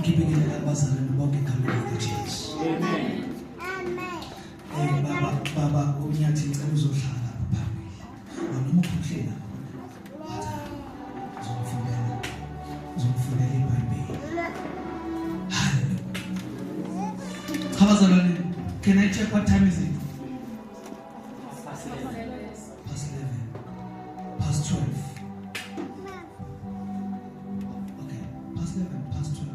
Ngibingelela abazalwane bonke egameni likaJesu. Amen. Baba, baba uNyathi, ngicela uzohlala lapha phambili. Noma ukhulule lapha. Uzomfundela. Uzomfundela iBhayibheli. Hallelujah. Cha bazalwane, can I check what time is it? Past 11. Past 11. Past 12. Okay, past 11, past 12.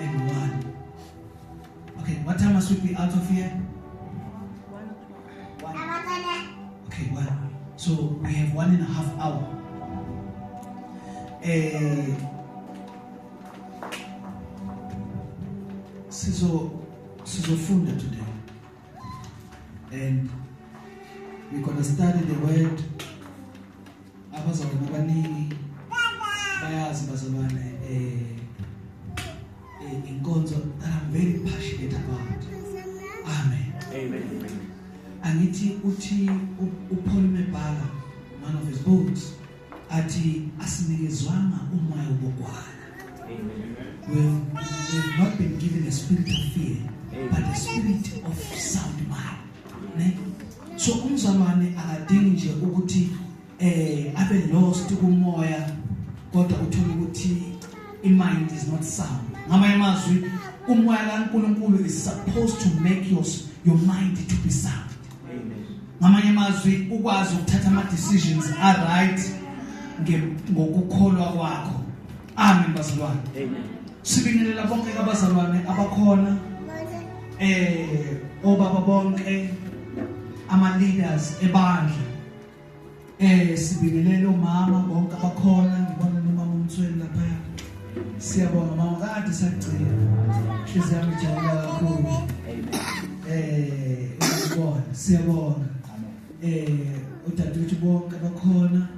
And 1. Okay, what time must we be out of here? 1. Okay, 1. So we have 1.5 hour. Sizofunda today. And we're going to study the word. Abazalwane abaningi bayazi bazalwane, inkonzo that I'm very passionate about. Amen. Amen. Angithi uthi uPaul Mebhala, one of his books, athi asinikezwanga umoya wobugwala. Amen. We've not been given a spirit of fear, but a spirit of sound mind. Ne? So umzalwane akadingi nje ukuthi abe lost kumoya, kodwa uthola ukuthi i-mind is not sound. Ngamanye amazwi, umoya kaNkulunkulu is supposed to make your mind to be sound. Amen. Ngamanye amazwi, ukwazi ukuthatha ama decisions a right ngokukholwa kwakho. Amen bazalwane. Amen. Sibingelela bonke abazalwane abakhona, obaba bonke, ama leaders ebandla. Sibingelela omama bonke abakhona, ngibona nomama uMthweni lapha. Siyabonga mama, kade sagcina. Inhliziyo yami ijabula kakhulu. Ukubona, siyabonga. Udadewethu bonke abakhona,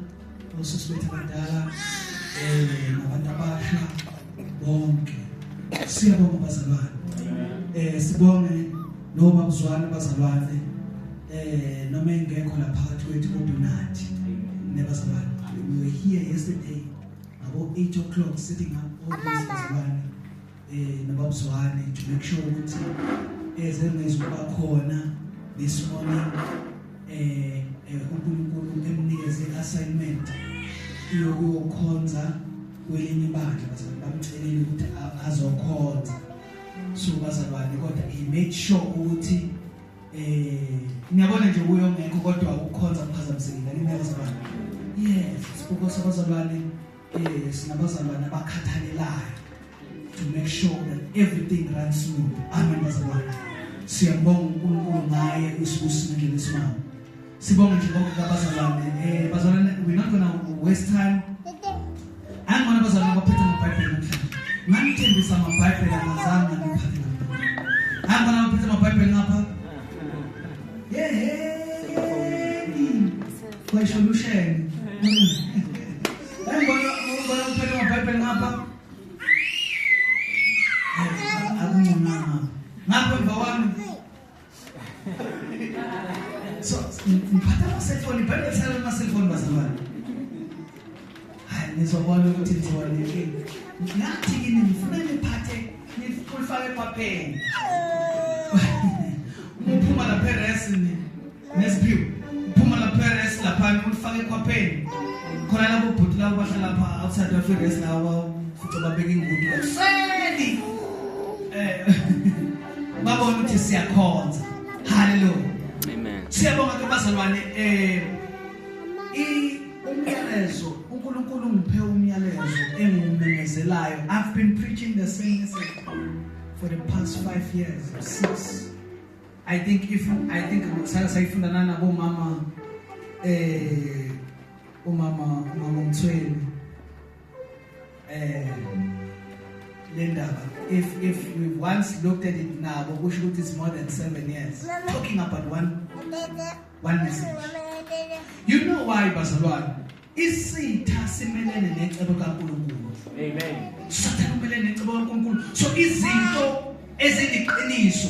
osisi bethu abadala, nabantu abasha bonke. Siyabonga bazalwane. Sibonge nobabuzwane bazalwane. Noma engekho la phakathi kwethu kodwa unathi. Nebazalwane. We were here yesterday about 8 o'clock sitting up all these bazalwane, nobabuzwane to make sure ukuthi ezengezukuba khona this morning, uNkulunkulu emnikeze assignment yokuyokhonza kwelinye ibandla. Bazalwane bamcelile ukuthi azokhonza. So bazalwane, kodwa he made sure ukuthi ngiyabona nje kuyo ngekho, kodwa ukukhonza kuphazamisekile. Ngiyabona bazalwane. Yes, because abazalwane, sinabazalwane abakhathalelayo to make sure that everything runs smooth. Amen bazalwane. Siyabonga uNkulunkulu ngaye usibusise ngendlela esimanga. Sibonge nje bonke abazalwane. Bazalwane, we're not going to waste time. Angibona abazalwane abaphethe amaBhayibheli namhlanje. Nganithembisa amaBhayibheli, angazange ngiphathe namhlanje. Angibona abaphethe amaBhayibheli ngapha. Yehey. Kwa solution. Angibona abaphethe amaBhayibheli ngapha. Akungconanga. Ngapha emva kwami. So ngiphatha ama-cellphone, iBhayibheli sala ama-cellphone bazalwane. Hayi, nizobona ukuthi nizoba nenkinga. Ngathi kini ngifuna niphathe, nifake ekhwapheni. Uma uphuma lapha eresini nesiphiwo, uphuma lapha eres lapha ulifake ekhwapheni. Khona labo bhuti labo bahlala lapha outside of ires labo futhi babeka ingudu ekuseni. Babona ukuthi siyakhonza. Hallelujah. Amen. Siyabonga ke bazalwane, umyalezo uNkulunkulu ungiphe umyalezo engiwumemezelayo. I've been preaching the same message for the past 5 years or 6. I think if I think sake sayifunda nana bomama, umama uMthweni, le ndaba, if we once looked at it now, kusho ukuthi it's more than 7 years talking about one message. You know why bazalwane? Isitha simelene necebo kaNkulunkulu. Amen. Sathane umelene necebo kaNkulunkulu. So izinto eziliqiniso,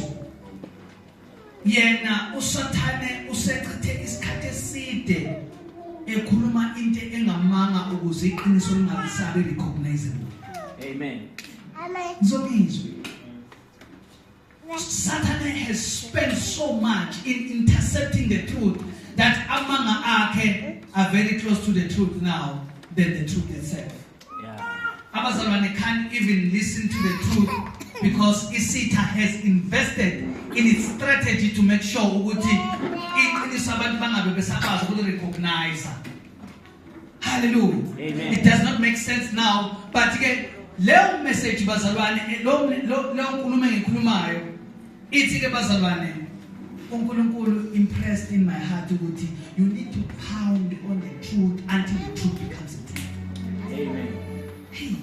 yena uSathane usechithe isikhathi eside ekhuluma into engamanga ukuze iqiniso lingabisabe recognizable. Amen. Ngizokizwa. Satan has spent so much in intercepting the truth that amanga akhe are very close to the truth now than the truth itself. Abazalwane can't even listen to the truth because isitha has invested in its strategy to make sure ukuthi iqiniso abantu bangabe besakwazi ukulirecognize. Hallelujah. Amen. It does not make sense now, but ke leyo message bazalwane, lo leyo nkulumo engikhulumayo ithi ke bazalwane, uNkulunkulu impressed in my heart ukuthi you need to pound on the truth until the truth becomes the truth. Amen. Hey,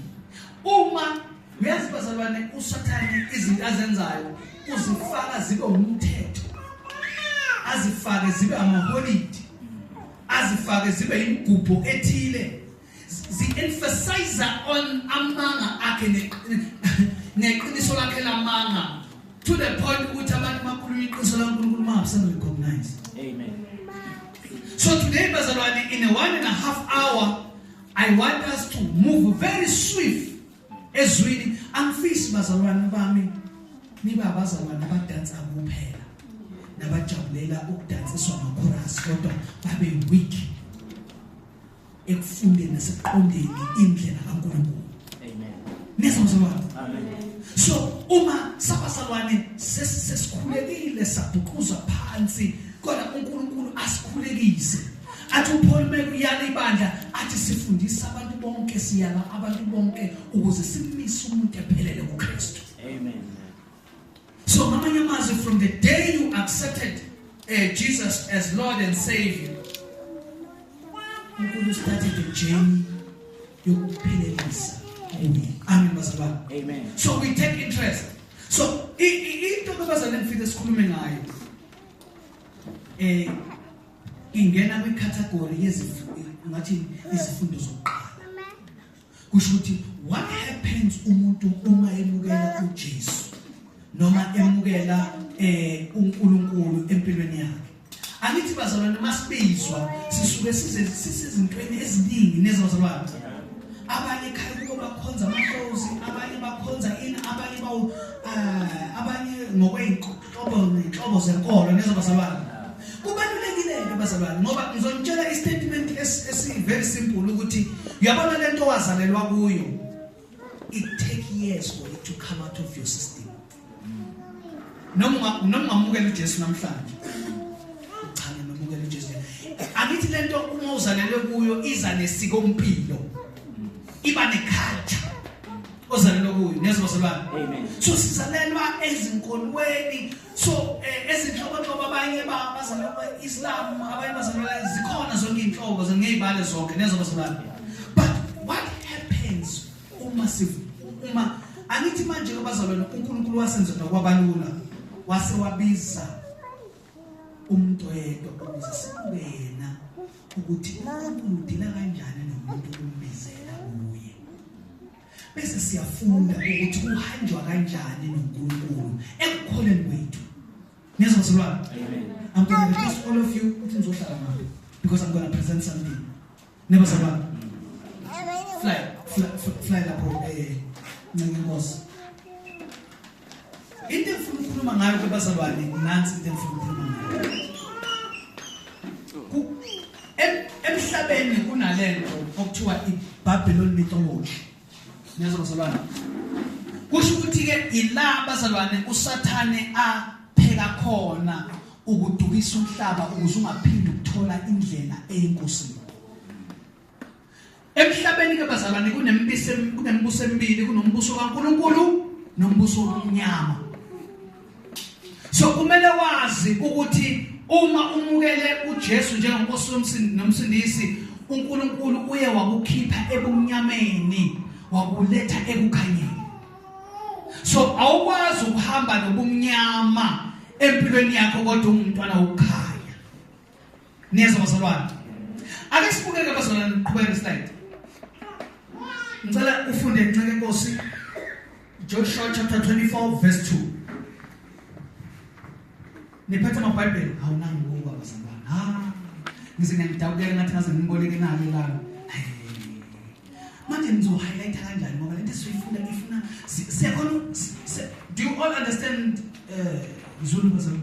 uma uyazi bazalwane, uSathane izinto azenzayo uzifaka zibe umthetho, azifake zibe amaholidi, azifake zibe imigubho ethile, zi-emphasize on amanga akhe neqiniso lakhe lamanga, to the point ukuthi abantu bakhuluma iqiniso laNkulunkulu bangasarecognize. Amen. So today bazalwane, in a 1.5 hour I want us to move very swift ezwini. Angifisi bazalwane bami nibe abazalwane abadansa kuphela nabajabulela ukudansiswa ngachorus, kodwa babe weak ekufundeni nasekuqondeni indlela kaNkulunkulu. Amen. Nizwa bazalwane? Amen. So uma sabazalwane sesikhulekile sabhuquza phansi, kodwa uNkulunkulu asikhulekise. Athi uPaul mekuyala ibandla athi sifundisa abantu bonke, siyala abantu bonke ukuze simise umuntu ephelele kuKristu. Amen. So ngamanye amazwi, from the day you accepted Jesus as Lord and Savior, uNkulunkulu started a journey yokuphelelisa kuye. Amen bazalwane. Amen. So we take interest. So into ke bazalwane ngifike sikhulume ngayo ingena kwicategory yezifundo, ngathi izifundo zokuqala. Kusho ukuthi what happens umuntu uma emukela uJesu noma emukela uNkulunkulu empilweni yakhe. Angithi bazalwane masibizwa sisuke size sisizintweni eziningi nezabazalwane. Abanye ekhaya kubo bakhonza amakhosi, abanye bakhonza ini, abanye bawu abanye ngokweyinhlobo nenhlobo zenkolo nezabazalwane. Kubalulekile ke bazalwane, ngoba ngizonitshela istatement esi very simple ukuthi uyabona lento wazalelwa kuyo, it take years for it to come out of your system. Noma ungamukela uJesu namhlanje, cha ngamukela uJesu, angithi lento uma uzalelwe kuyo iza nesikompilo, iba neculture ozalelwe kuyo nezabazalwane. Amen. So sizalelwa ezinkolweni, so ezinhlobonhlobo, abanye bazalelwa Islam, abanye bazalelwa, zikhona zonke inhlobo zengeyibale zonke nezabazalwane. But what happens uma uma angithi manje abazalwane uNkulunkulu wasenza kwabalula, wase wabiza umuntu oyedwa ukuze sibuke yena ukuthi uNkulunkulu udila kanjani nomuntu umbizela kuye, bese siyafunda ukuthi kuhanjwa kanjani noNkulunkulu ekukholeni kwethu. Niyezwa bazalwane? Amen. I'm going to request all of you ukuthi nizohlala ngapha because I'm going to present something. Niyezwa bazalwane? Fly, fly, fly lapho Nkosi. Into engifuna ukukhuluma ngayo ke bazalwane, nansi into engifuna ukukhuluma ngayo. Emhlabeni kunalento okuthiwa iBabylon mythology. Niyezwa bazalwane? Kusho ukuthi ke ila bazalwane uSathane apheka khona ukudukisa umhlaba ukuze ungaphindi ukuthola indlela eyinkosini. Emhlabeni ke bazalwane kunembuso emibili, kunombuso kaNkulunkulu nombuso wobumnyama. So kumele wazi ukuthi uma umukele uJesu njengenkosi nomsindisi, uNkulunkulu uye wakukhipha ebumnyameni wakuletha ekukhanyeni. So awukwazi ukuhamba nobumnyama empilweni yakho kodwa ungumntwana wokukhanya. Niyezwa bazalwane? Ake sibukeke bazalwane, niqhubeke slide. Ngicela ufunde nceke Nkosi Joshua chapter 24 verse 2. Niphethe amaBhayibheli? Awunangi ukuba bazalwane. Ha. Ngize ngiyadabukela ngathi ngaze ngimboleke nalo lami. Manje nizo highlight kanjani ngoba lento Lento sizoyifunda ifuna siyakhona. Do you all understand Zulu, bazalwane?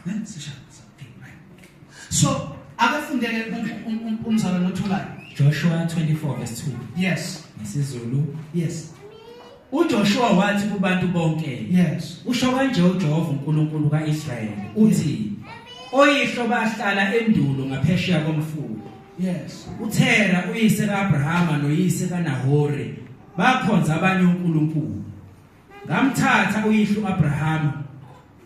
Ne sishaya, okay, right. So akafundele umzalwane otholayo. Joshua 24 verse 2. Yes. NgesiZulu. Yes. UJoshua wathi kubantu bonke, usho kanje uJehova uNkulunkulu kaIsrayeli, uthi, oyihlo bahlala endulo ngaphesheya komfula. UThera uyise kaAbrahama noyise kaNahori bakhonza abanye onkulunkulu. Ngamthatha uyihlo uAbrahama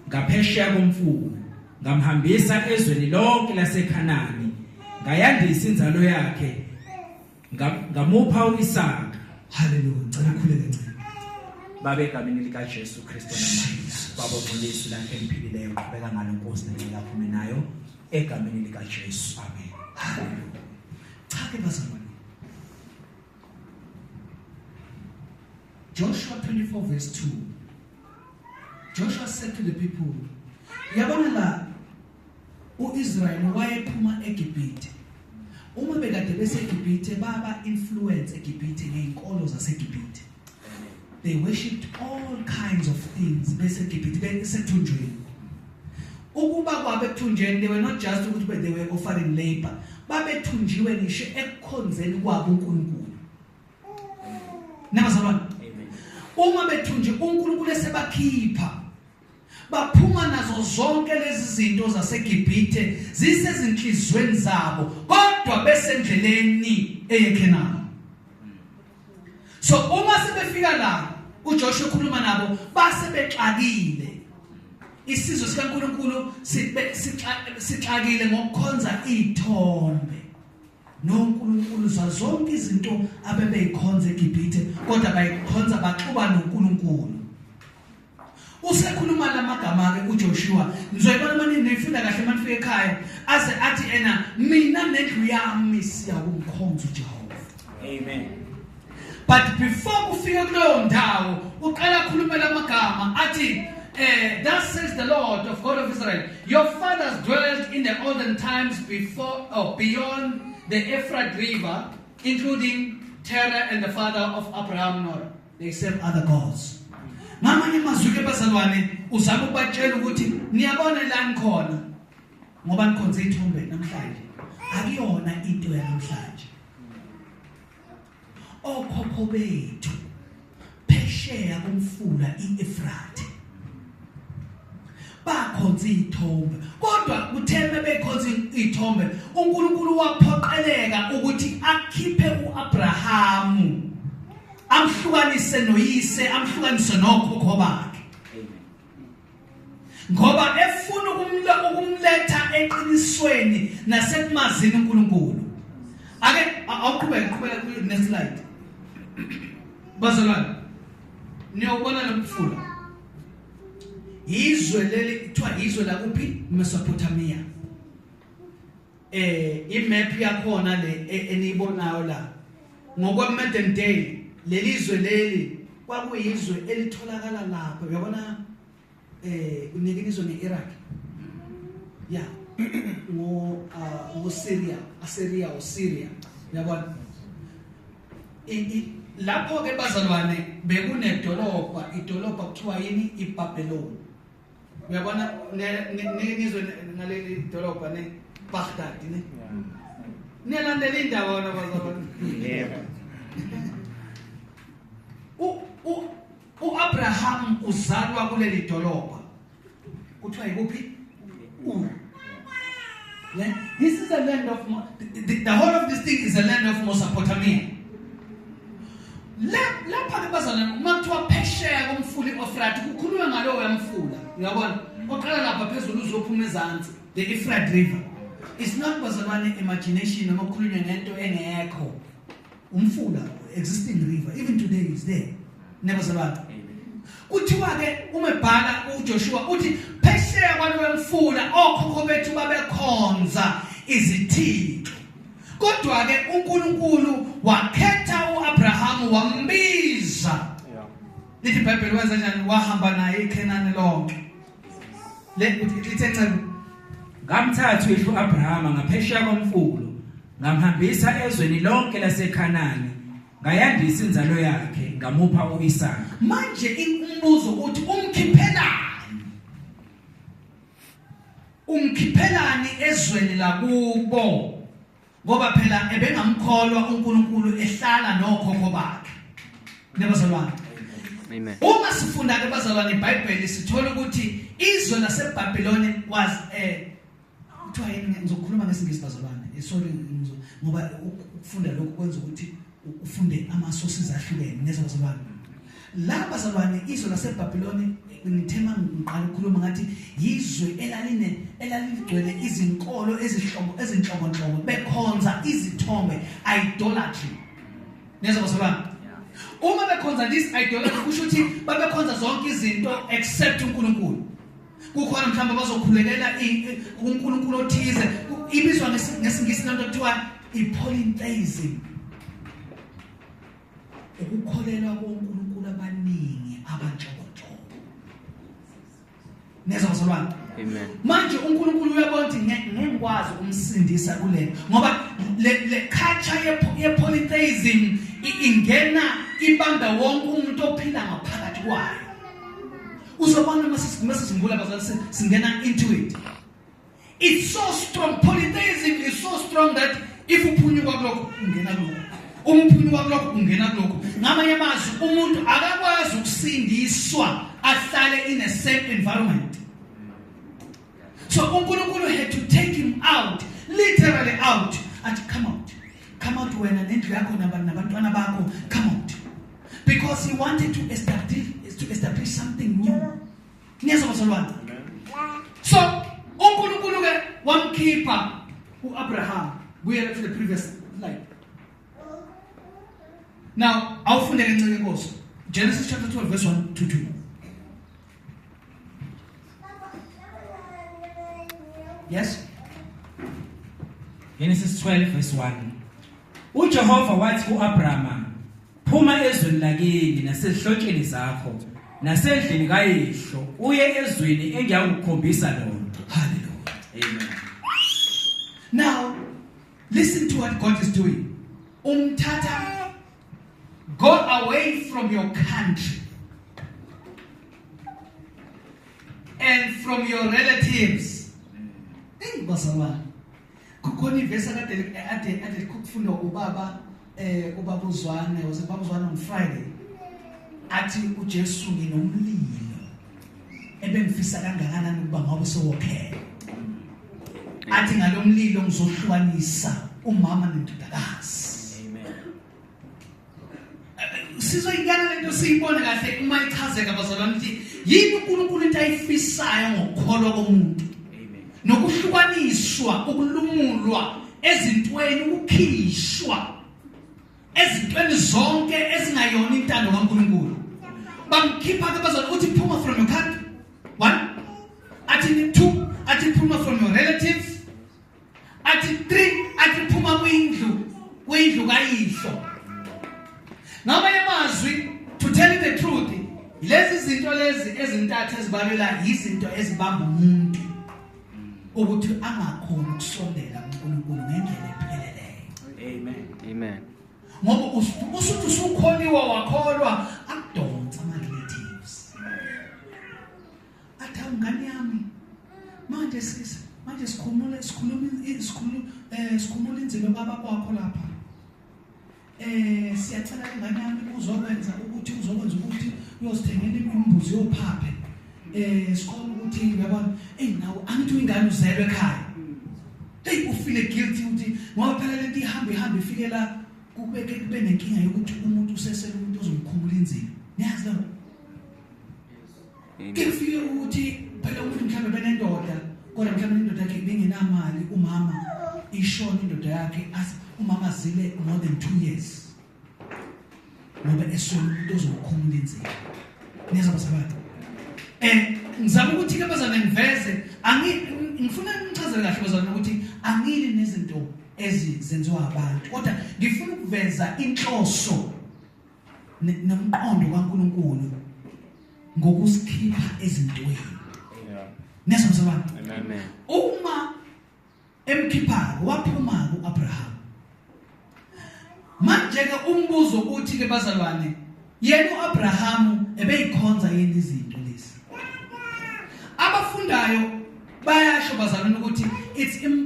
ngaphesheya komfula, ngamhambisa ezweni lonke laseKhanani, ngayandisa inzalo yakhe, ngamupha uIsaka. Hallelujah. Ngicela ukhuleke, ncane. Babe, egameni lika Jesu Kristu namandla, Baba ongcwele, lakhe eliphilileyo, qhubeka ngalo Nkosi nengcela aphume nayo egameni lika Jesu, amen. Hallelujah. Cha ke bazalwane, Joshua 24 verse 2. Joshua said to the people, yabona la, uIsrael wayephuma eGibhithe. Uma bekade beseGibhithe, baba influence eGibhithe ngeinkolo zaseGibhithe. They worshipped all kinds of things beseGibhithe, besethunjweni. Ukuba kwabe ekuthunjeni, they were not just ukuthi they were offering labor, babethunjiwe ngisho ekukhonzeni kwabo uNkulunkulu. Nabazalwane, Amen. uma bethunje, uNkulunkulu esebakhipha, baphuma nazo zonke lezi zinto zaseGibhithe zisezinhlizweni zabo, kodwa besendleleni eyeKhenani. So uma sebefika la, uJoshua ekhuluma nabo, base bexakile. Isizwe sikaNkulunkulu sixakile ngokukhonza izithombe noNkulunkulu zonke izinto abebeyikhonza eGibhithe, kodwa bayikhonza baxuba noNkulunkulu. Usekhuluma lamagama ke uJoshua, nizoyibona manje, nifunda kahle manifika ekhaya, aze athi ena, "Mina nendlu yami siyakumkhonza uJehova." Amen. But before kufika kuleyo ndawo, uqala akhulumela amagama athi, "Thus says the Lord of God of Israel, your fathers dwelt in the olden times before or beyond the Euphrates River, including Terah and the father of Abraham Nora. They serve other gods." Ngamanye amazwi ke bazalwane, uzama ukubatshela ukuthi niyabona la nikhona ngoba nikhonza ithombe namhlanje, akuyona into yanamhlanje. Okhokho bethu phesheya komfula iEfrathe bakhonza ithombe, kodwa kutheme bekhonza ithombe, uNkulunkulu waphoqeleka ukuthi akhiphe uAbrahamu, amhlukanise noyise, amhlukanise nokhokho bakhe, Amen. ngoba efuna ukumletha eqinisweni nasekumazini uNkulunkulu. Ake awuqhubeke, qhubeka ku next slide. Bazalwane, niyobona lo mfula, izwe leli kuthiwa izwe lakuphi? Mesopotamia. Imap yakhona le eniyibonayo la, ngokwe modern day, lelizwe leli kwakuyizwe elitholakala lapha, uyabona, unikinizwe ngeIraq, yeah, ngo Syria, Assyria or Syria, uyabona. Lapho ke bazalwane bekunedolobha, idolobha kuthiwa yini? iBabylon, uyabona. Nizwe ngaleli dolobha ne Baghdad ne niyalandela indaba wona, bazalwane? Yebo. U u uAbraham uzalwa kuleli dolobha kuthiwa ikuphi? U ne this is a land of the whole of this thing is a land of Mesopotamia. Lapha ke bazalwane, uma kuthiwa phesheya komfula iEufrates, kukhulunywa ngalowo mfula, uyabona, oqala lapha phezulu uzophuma ezansi, the Euphrates River. It's not, bazalwane, imagination noma kukhulunywa ngento engekho. Umfula, existing river, even today is there, nebazalwane. Amen. Kuthiwa ke uma ebhala uJoshua uthi phesheya kwalowo mfula okhokho bethu babekhonza izithixo, kodwa ke uNkulunkulu wakhetha uAbraham, wambiza. Lithi iBhayibheli wenza njani? Wahamba naye iKhenani lonke. Le lithe, ncebo. Ngamthatha uyihlo uAbrahama ngaphesheya komfula, ngamhambisa ezweni lonke laseKhanani. Ngayandisa inzalo yakhe ngamupha uIsaka. Manje umbuzo uthi umkhiphelani? Umkhiphelani ezweni lakubo? Ngoba phela ebengamkholwa uNkulunkulu ehlala nokhokho bakhe. Nebazalwane. Amen. Uma sifunda ke bazalwane iBhayibheli sithola ukuthi izwe laseBabiloni was a kuthiwa yini, ngizokhuluma ngesiNgisi bazalwane, sorry, ngoba ukufunda lokhu kwenza ukuthi ufunde ama sources ahlukene. Neza bazalwane, la bazalwane, izwe laseBabiloni, ngithema ngiqala ukukhuluma ngathi yizwe elaligcwele izinkolo ezihlobo ezinhlobonhlobo, bekhonza izithombe, idolatry. Neza bazalwane, uma bekhonza this idolatry kusho ukuthi babekhonza zonke izinto except uNkulunkulu. Kukhona mhlawumbe bazokhulekela uNkulunkulu othize, ibizwa ngesiNgisi lento kuthiwa i-polytheism, ukukholelwa koNkulunkulu abaningi abanhlobonhlobo. Neza bazalwane. Amen. Manje uNkulunkulu uyabona ukuthi ngeke ngikwazi ukumsindisa kule, ngoba le culture ye polytheism ingena ibamba wonke umuntu ophila ngaphakathi kwayo. Uzobona mase simbula bazalwane, singena into it. It's so strong. Polytheism is so strong that if uphunyuka kulokho ungena kulokho, uma uphunyuka kulokho ungena kulokho. Ngamanye amazwi, umuntu akakwazi ukusindiswa ahlale in a same environment. So uNkulunkulu had to take him out, literally out, athi come out, come out wena nendlu yakho nabantwana bakho, come out, because he wanted to establish something new. Niyezwa bazalwane? So uNkulunkulu ke wamkhipha uAbraham. Buyela to the previous slide. Now awufundele, nceke inkosi, Genesis chapter 12 verse 1 to 2. Yes. Genesis 12 verse 1. UJehova wathi kuAbraham, "Phuma ezweni lakini nasezihlotsheni zakho nasendlini kayihlo uye ezweni engiyakukhombisa lona." Hallelujah. Amen. Now listen to what God is doing. Umthatha, go away from your country and from your relatives. Hey bazalwane, kukhona ivesi ade kufundwa ubaba uZwane, ubaba uZwane on Friday, athi uJesu, nginomlilo ebengifisa kangakanani ukuba ngabe sowokhela, athi ngalomlilo ngizohlukanisa umama nendodakazi. Amen. Sizoyingana lento siyibone kahle uma ichazeka bazalwane, ukuthi yini uNkulunkulu into ayifisayo ngokukholwa komuntu. Amen. Nokuhlukaniswa, ukulumulwa ezintweni, ukukhishwa ezintweni zonke ezingayona intando kaNkulunkulu. Bamkhipha ke bazalwane, uthi phuma from your country, one, athi two, athi phuma from your relatives, athi three, athi phuma kwindlu kayihlo. Ngamanye amazwi, to tell you the truth, lezi zinto lezi ezintathu ezibalula izinto ezibamba umuntu ukuthi angakhoni ukusondela kuNkulunkulu ngendlela epheleleyo. Amen. Amen. Ngoba usuthi usukholiwa, wakholwa, akudonsa ama relatives, athi, "Awu ngane yami, manje sisi, manje sikhumule, sikhuluma, sikhuluma, sikhumula inzilo baba kwakho lapha, siyacela ingane yami uzokwenza ukuthi uyosithengela imbuzi yophaphe, sikhona ukuthi uyabona, hey, nawe angithi uyingane uzelwe ekhaya." Hey, ufeel guilty ukuthi ngoba phela lento ihamba ihamba ifikela kube kube nenkinga yokuthi umuntu usesele umuntu ozomkhumula inzilo. Niyazi lo Amen. kufike ukuthi phela umuntu mhlawumbe benendoda, kodwa mhlawumbe indoda yakhe ibingenamali, umama ishona indoda yakhe, umama azile more than 2 years ngoba eswele umuntu ozomkhumula inzilo. Niyezwa bazalwane? Ngizama ukuthi ke bazalwane ngiveze, angi ngifuna ngichazele kahle bazalwane ukuthi angili nezinto ezizenziwa abantu, kodwa ngifuna ukuveza inhloso nomqondo kaNkuluNkulu ngokusikhipha ezintweni. Niyezwa bazalwane? Amen. Uma emkhipha, waphuma kuAbraham. Manje ke umbuzo uthi ke bazalwane, yena uAbrahamu ebeyikhonza yini izinto lezi? Abafundayo bayasho bazalwane ukuthi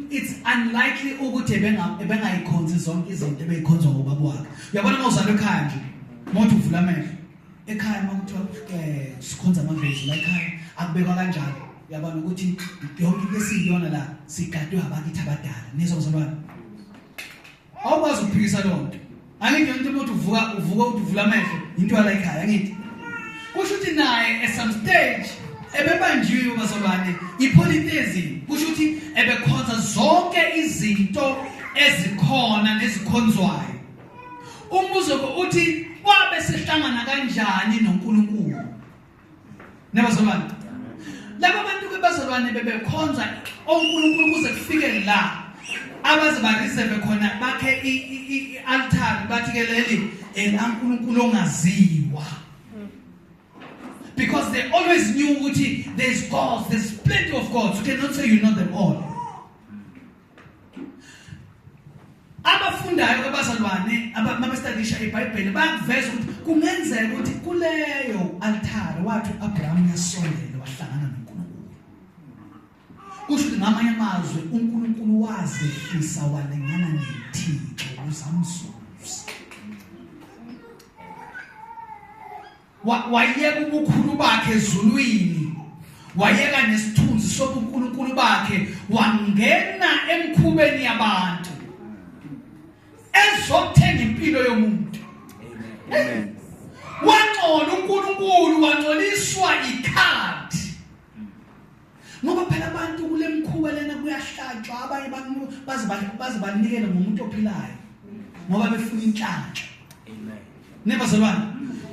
it's unlikely ukuthi ebengayikhonzi zonke izinto ebeyikhonzwa ngobaba wakhe. Uyabona uma uzalwa ekhaya nje, mawuthi uvula amehlo ekhaya, uma kuthiwa sikhonza amadlozi la ekhaya, akubekwa kanjalo. Uyabona ukuthi yonke into esiyiyona la sigadwe abakithi abadala. Nizwa bazalwane? Awukwazi ukuphikisa loo nto. Angithi yonke umuntu uvuka uthi uvula amehlo into yala ekhaya, angithi kusho ukuthi naye at some stage ebebanjiwe bazalwane ipolytheism, kusho ukuthi ebekhonza zonke izinto ezikhona nezikhonzwayo. Umbuzo uthi wabe sehlangana kanjani noNkulunkulu? Nebazalwane, laba bantu ke bazalwane bebekhonza oNkulunkulu kuze kufike la abaze bareserve khona, bakhe i-altar, bathi ke leli elaNkulunkulu ongaziwa, because they always knew ukuthi there's gods, there's plenty of gods, you cannot say you know them all. Abafundayo abazalwane ababestadisha iBhayibheli bayakuveza ukuthi kungenzeka ukuthi kuleyo altar wathi uAbraham uyasondela wahlangana noNkulunkulu. Kusho ukuthi ngamanye amazwi uNkulunkulu wazehlisa walingana nethixo uzamzuza. Wayeka ubukhulu bakhe ezulwini, wayeka nesithunzi sobunkulunkulu bakhe, wangena emkhubeni yabantu ezothenga impilo yomuntu. Amen. Wangcola uNkulunkulu, wangcoliswa ikhadi, ngoba phela abantu kule mkhuba lena kuyahlatshwa, abanye baze banikele ngomuntu ophilayo ngoba befuna inhlanhla. Amen. Nebazalwane,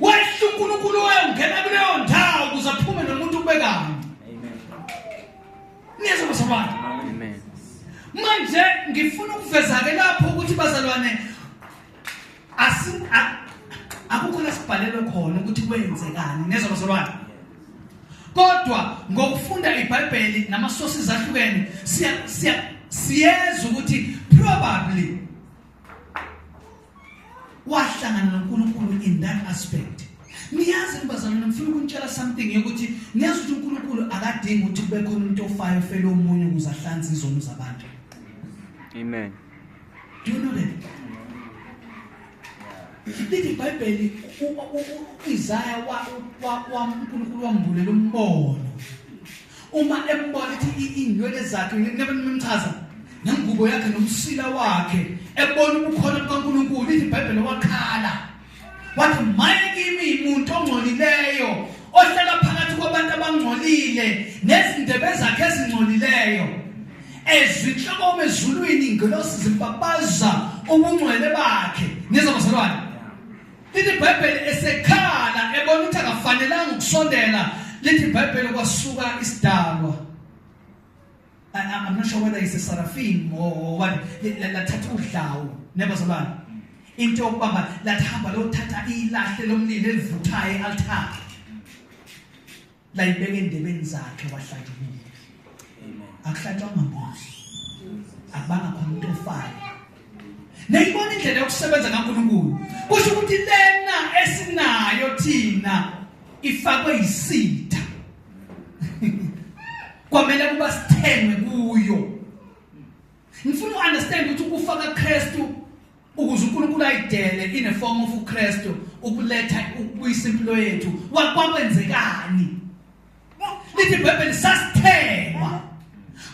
wehla uNkulunkulu wayongena kuleyo ndawo ukuze aphume nomuntu kube kanye. Amen. Niyezwa bazalwane? Amen. Manje ngifuna ukuveza ke lapho ukuthi bazalwane akukho la sibhalelwe khona ukuthi kwenzekani. Niyezwa bazalwane? Kodwa ngokufunda iBhayibheli nama sources ahlukene siya siya siyezwa ukuthi probably wahlangana noNkulunkulu in that aspect. Niyazi bazalwane, ngifuna ukunitshela something yokuthi niyazi ukuthi uNkulunkulu akadingi ukuthi kube khona umuntu ofayo ofele omunye ukuze ahlanze izono zabantu. Amen. Do you know that? Lithi iBhayibheli uIsaya wa uNkulunkulu wambulela umbono. Uma embona ethi inywele zakhe nebemchaza nengubo yakhe nomsila wakhe, ebona ubukhona bukaNkulunkulu, lithi iBhayibheli wakhala wathi, maye kimi, umuntu ongcolileyo ohlala phakathi kwabantu abangcolile nezindebe zakhe ezingcolileyo. Ezinhlokome ezulwini ingelosi zimbabaza ubungcwele bakhe. Nizwa bazalwane? Lithi iBhayibheli esekhala ebona ukuthi akafanelanga ukusondela, lithi iBhayibheli kwasuka isidalwa, I'm not sure whether it's a seraphim or what, lathatha udlawu nebazalwane, into yokubamba, lathi hamba lothatha ilahle lomlilo elivuthayo e-altar, layibeka endebeni zakhe, wahlanjululwa. Akuhlatshwanga mbuzi, akubanga khona umuntu ofayo. Niyibona indlela yokusebenza kaNkulunkulu? Kusho ukuthi lena esinayo thina ifakwe yisitha, kwamele kuba sithengwe kuyo. Ngifuna uunderstand ukuthi ukufa kaKristu ukuze uNkulunkulu ayidele in a form of uKristu ukuletha ukubuyisa impilo yethu wakwenzekani. Lithi iBhayibheli sasithengwa.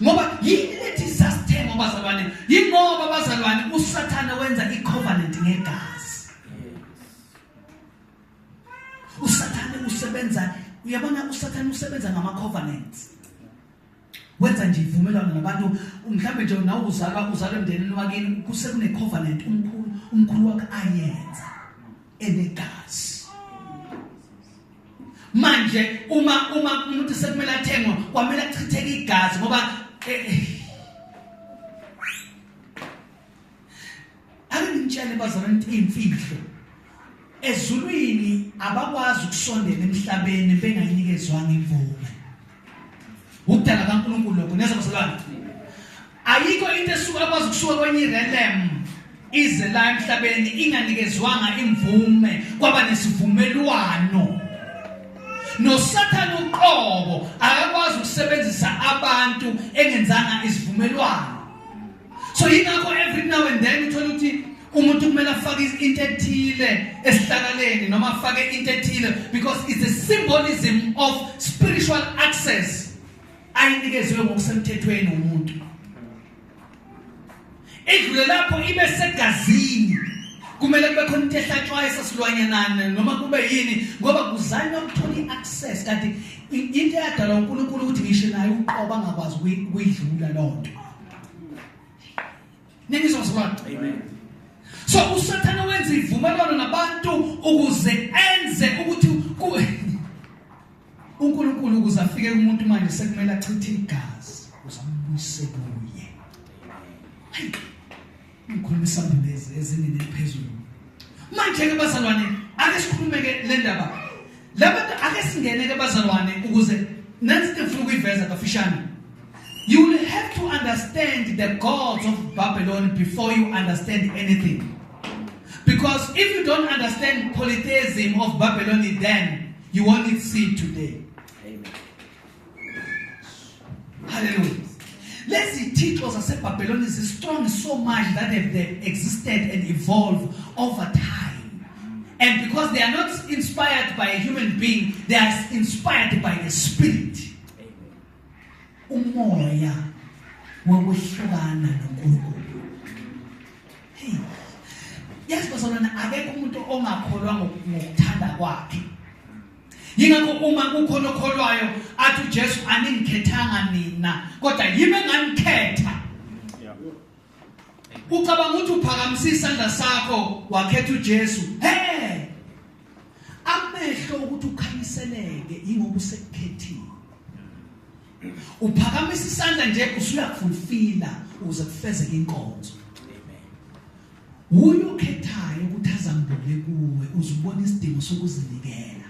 Ngoba yini lethi sasithengwa bazalwane? Yingoba bazalwane uSathane wenza icovenant ngegazi. uSathane usebenza, uyabona, uSathane usebenza ngama covenants. Wenza nje ivumelwano nabantu, mhlawumbe nje nawe uzalwa emndenini wakini kusekune covenant umkhulu wakhe ayenza enegazi. Manje uma umuntu sekumele athengwe, kwamele achitheke igazi, ngoba ake ngitshele bazalwane imfihlo ezulwini, abakwazi ukusondela emhlabeni bengayinikezwanga imvume. Ukudala kaNkulunkulu lokho. Neza bazalwane, ayikho into esuka akwazi ukusuka kwenye realm. ize la emhlabeni inganikezwanga imvume, kwaba nesivumelwano. NoSathane uqobo akakwazi ukusebenzisa abantu engenzanga isivumelwano. So yingakho every now and then uthola ukuthi umuntu kumele afake into ethile esihlakaleni noma afake into ethile, because it's a symbolism of spiritual access ayinikezwe ngokusemthethweni umuntu. Idlule lapho ibe segazini, kumele kube khona into ehlatshwayo esasilwanyanana noma kube yini, ngoba kuzanywa ukuthola i-access, kanti into eyadalwa uNkulunkulu ukuthi ngisho naye uqobo angakwazi ukuyidlula loo nto. Ningizwa bazalwane? Amen. So uSathane wenza ivumelwano nabantu ukuze enze ukuthi uNkulunkulu ukuze afike kumuntu manje sekumele achithe igazi ukuze ambuyise kuye. Hayi, ngikhuluma isambulezi ezingeni eliphezulu. Manje ke bazalwane, ake sikhulume ke le ndaba. Labantu ake singene ke bazalwane ukuze nansi into engifuna ukuyiveza kafishane. You will have to understand the gods of Babylon before you understand anything. Because if you don't understand polytheism of Babylon, then you won't see today. Amen. Hallelujah. Lezi thixo zaseBabylon is strong so much that they've existed and evolved over time. And because they are not inspired by a human being, they are inspired by the spirit. Umoya wokuhlukana noNkulunkulu. Hey. Yazi bazalwane, akekho umuntu ongakholwa ngokuthanda kwakhe. Yingakho uma kukhona okholwayo athi uJesu aningikhethanga nina, kodwa yimi enganikhetha. Ucabanga ukuthi uphakamisa isandla sakho wakhetha uJesu. Hey! Amehlo ukuthi ukhanyiseleke ingoba usekukhethile. Uphakamisa isandla nje usuyakufulfila ukuze kufezeke inkonzo. Wuye okhethayo ukuthi azambule kuwe uzubona isidingo sokuzinikela.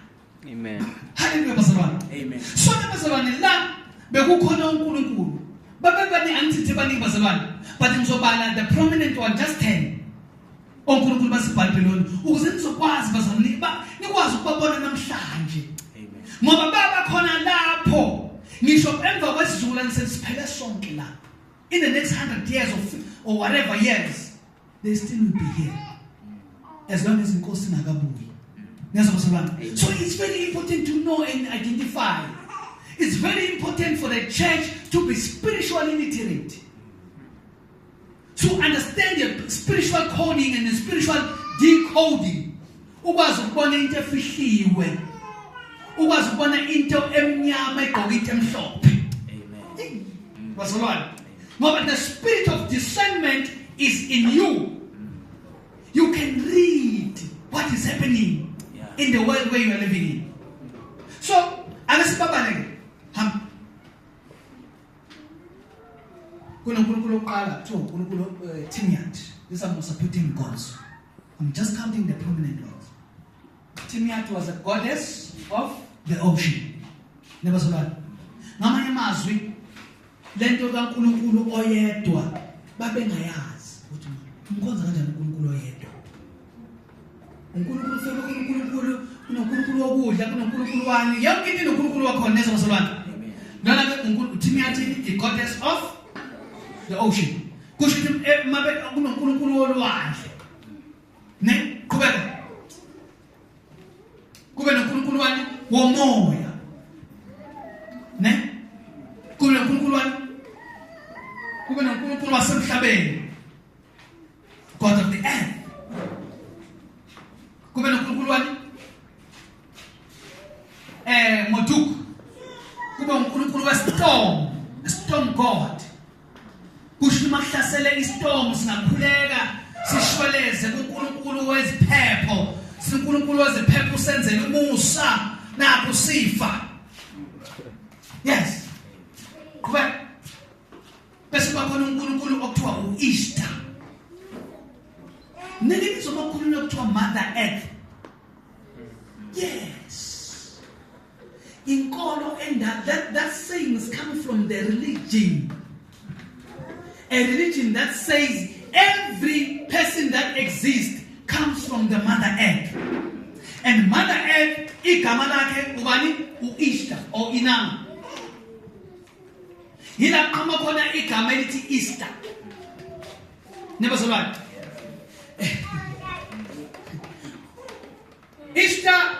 Amen. Haleluya bazalwane. Amen. Sona bazalwane la bekukhona uNkulunkulu. Babebani angithi baningi bazalwane, but ngizobala the prominent one, just 10. ONkulunkulu baseBhabhiloni ukuze nizokwazi bazalwane nikwazi ukubabona namhlanje. Amen. Ngoba baba khona lapho ngisho emva kwesizukulwane sesiphele sonke la. In the next 100 years or whatever years, they still will be here. As long as inkosi ingakabuyi. Ngiyazwa bazalwane. So it's very important to know and identify. It's very important for the church to be spiritually literate. To understand the spiritual coding and the spiritual decoding. Ukwazi ukubona into efihliwe. Ukwazi ukubona into emnyama egqoka into emhlophe. Amen. Bazalwane. Ngoba the spirit of discernment is in you. You can read what is happening in the world where you are living in. So, ake sibabale ke. Hamba. KunoNkulunkulu oqala kuthiwa uNkulunkulu Timyat. These are Mesopotamian gods. I'm just counting the prominent ones. Timyat was a goddess of the ocean. Nebazalwane. Ngamanye amazwi lento kaNkulunkulu oyedwa babengayazi ukuthi umkhonza kanjani uNkulunkulu oyedwa. uNkulunkulu sebe uNkulunkulu, kunoNkulunkulu wokudla, kunoNkulunkulu wani, yonke into inoNkulunkulu wakhona nezabazalwane. Lona ke uNkulunkulu Timyat, the goddess of the ocean. Kusho ukuthi mabe kunoNkulunkulu wolwandle. Ne qhubeka. Kube noNkulunkulu wani womoya. Ne? Kube noNkulunkulu wani? Kube noNkulunkulu wasemhlabeni. God of the earth. Kube noNkulunkulu wani? Moduk. Kube uNkulunkulu westorm, storm god. Kusho uma kuhlasele istorm singakhuleka sishweleze kuNkulunkulu weziphepho. SiNkulunkulu weziphepho usenzele umusa nakho sifa. Yes. Qhubeka. Bese kuba khona uNkulunkulu okuthiwa uEaster. Nike nizobakhuluma okuthiwa Mother Earth. Yes. Inkolo and that saying is coming from the religion. A religion that says Every person that exists comes from the mother earth. And mother earth igama lakhe ubani? UIshtar or Inanna. Yila qhama khona igama elithi Easter. Nebazalwane. Ishtar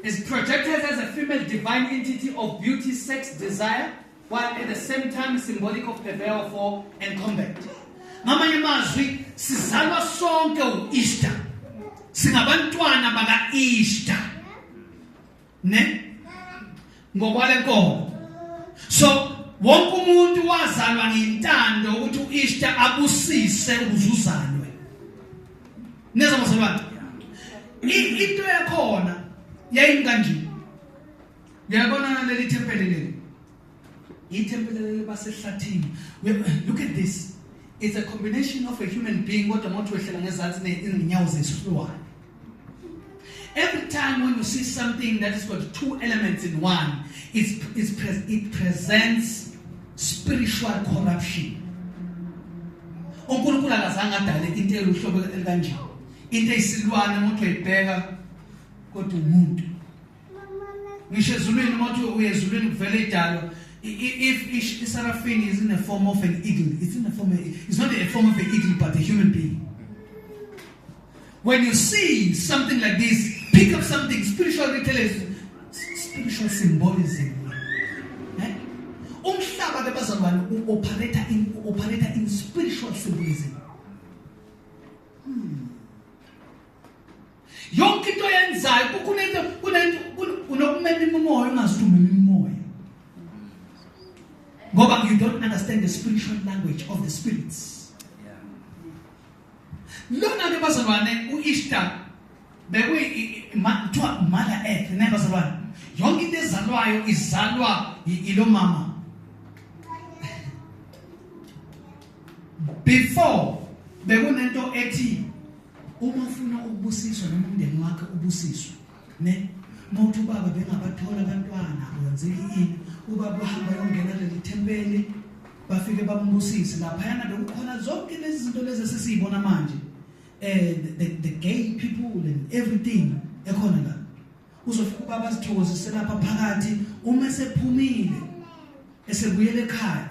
is projected as a female divine entity of beauty, sex, desire, while at the same time symbolic of purveyor of war and combat. Ngamanye amazwi sizalwa sonke uEaster. Singabantwana bakaEaster. Ne? Ngokwalenkolo. So wonke umuntu wazalwa ngentando ukuthi uEaster abusise ukuzuzalwe. Neza bazalwane. Into yakhona yayinganje. Uyabona leli thempeli leli. Ithempeli leli basehlathini. Look at this. It's a combination of a human being kodwa mawuthi wehlela ngezansi nezinyawo zesilwane. Every time when you see something that has got two elements in one, it presents spiritual corruption. uNkulunkulu akazange adale into eluhlobo elikanje. Into eyisilwane umuntu uyibheka kodwa umuntu. Ngisho ezulwini umuntu uye ezulwini kuvela idalo if iseraphim is in the form of an eagle, it's in the form of, it's not a form of an eagle but a human being. When you see something like this, pick up something spiritual retailers, spiritual symbolism. Eh? Umhlaba ke bazalwane u-operate in spiritual symbolism. Yonke into oyenzayo kunento unokumema imimoya ungazi ukuthi umema imimoya. Ngoba you don't understand the spiritual language of the spirits. Lona ke bazalwane uEaster bekuyi kuthiwa mother earth ne bazalwane. Yonke into ezalwayo izalwa ilo mama. Before bekunento ethi uma ufuna ukubusiswa noma umndeni wakhe ubusiswe ne mawuthi ubaba bengabathola abantwana kwenzeka ini ubaba uhamba yongena leli thempeli bafike bambusise laphayana bekukhona zonke lezi zinto lezi esesiyibona manje the gay people and everything ekhona la uzofika ubaba azithokozise lapha phakathi uma esephumile esebuyele ekhaya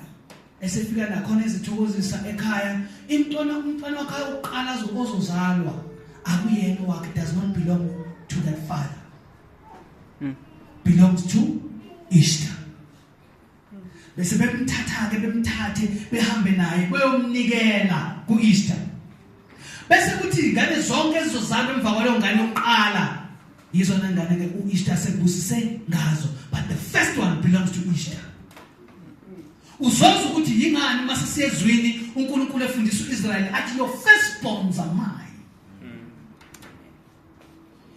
esefika la khona ezithokozisa ekhaya intwana umntwana wakhe uqala ozozalwa akuyena wakhe, does not belong to that father, belongs to Ishtar. Bese bemthatha ke bemthathe behambe naye beyomnikela kuEaster bese kuthi ingane zonke ezizozalwa emva kwaleyo ngane yokuqala yizona ngane ke uEaster sekubusise ngazo, but the first one belongs to Easter. Uzoza ukuthi yingani mase siyezwini uNkulunkulu efundisa uIsrael athi your firstborns are mine,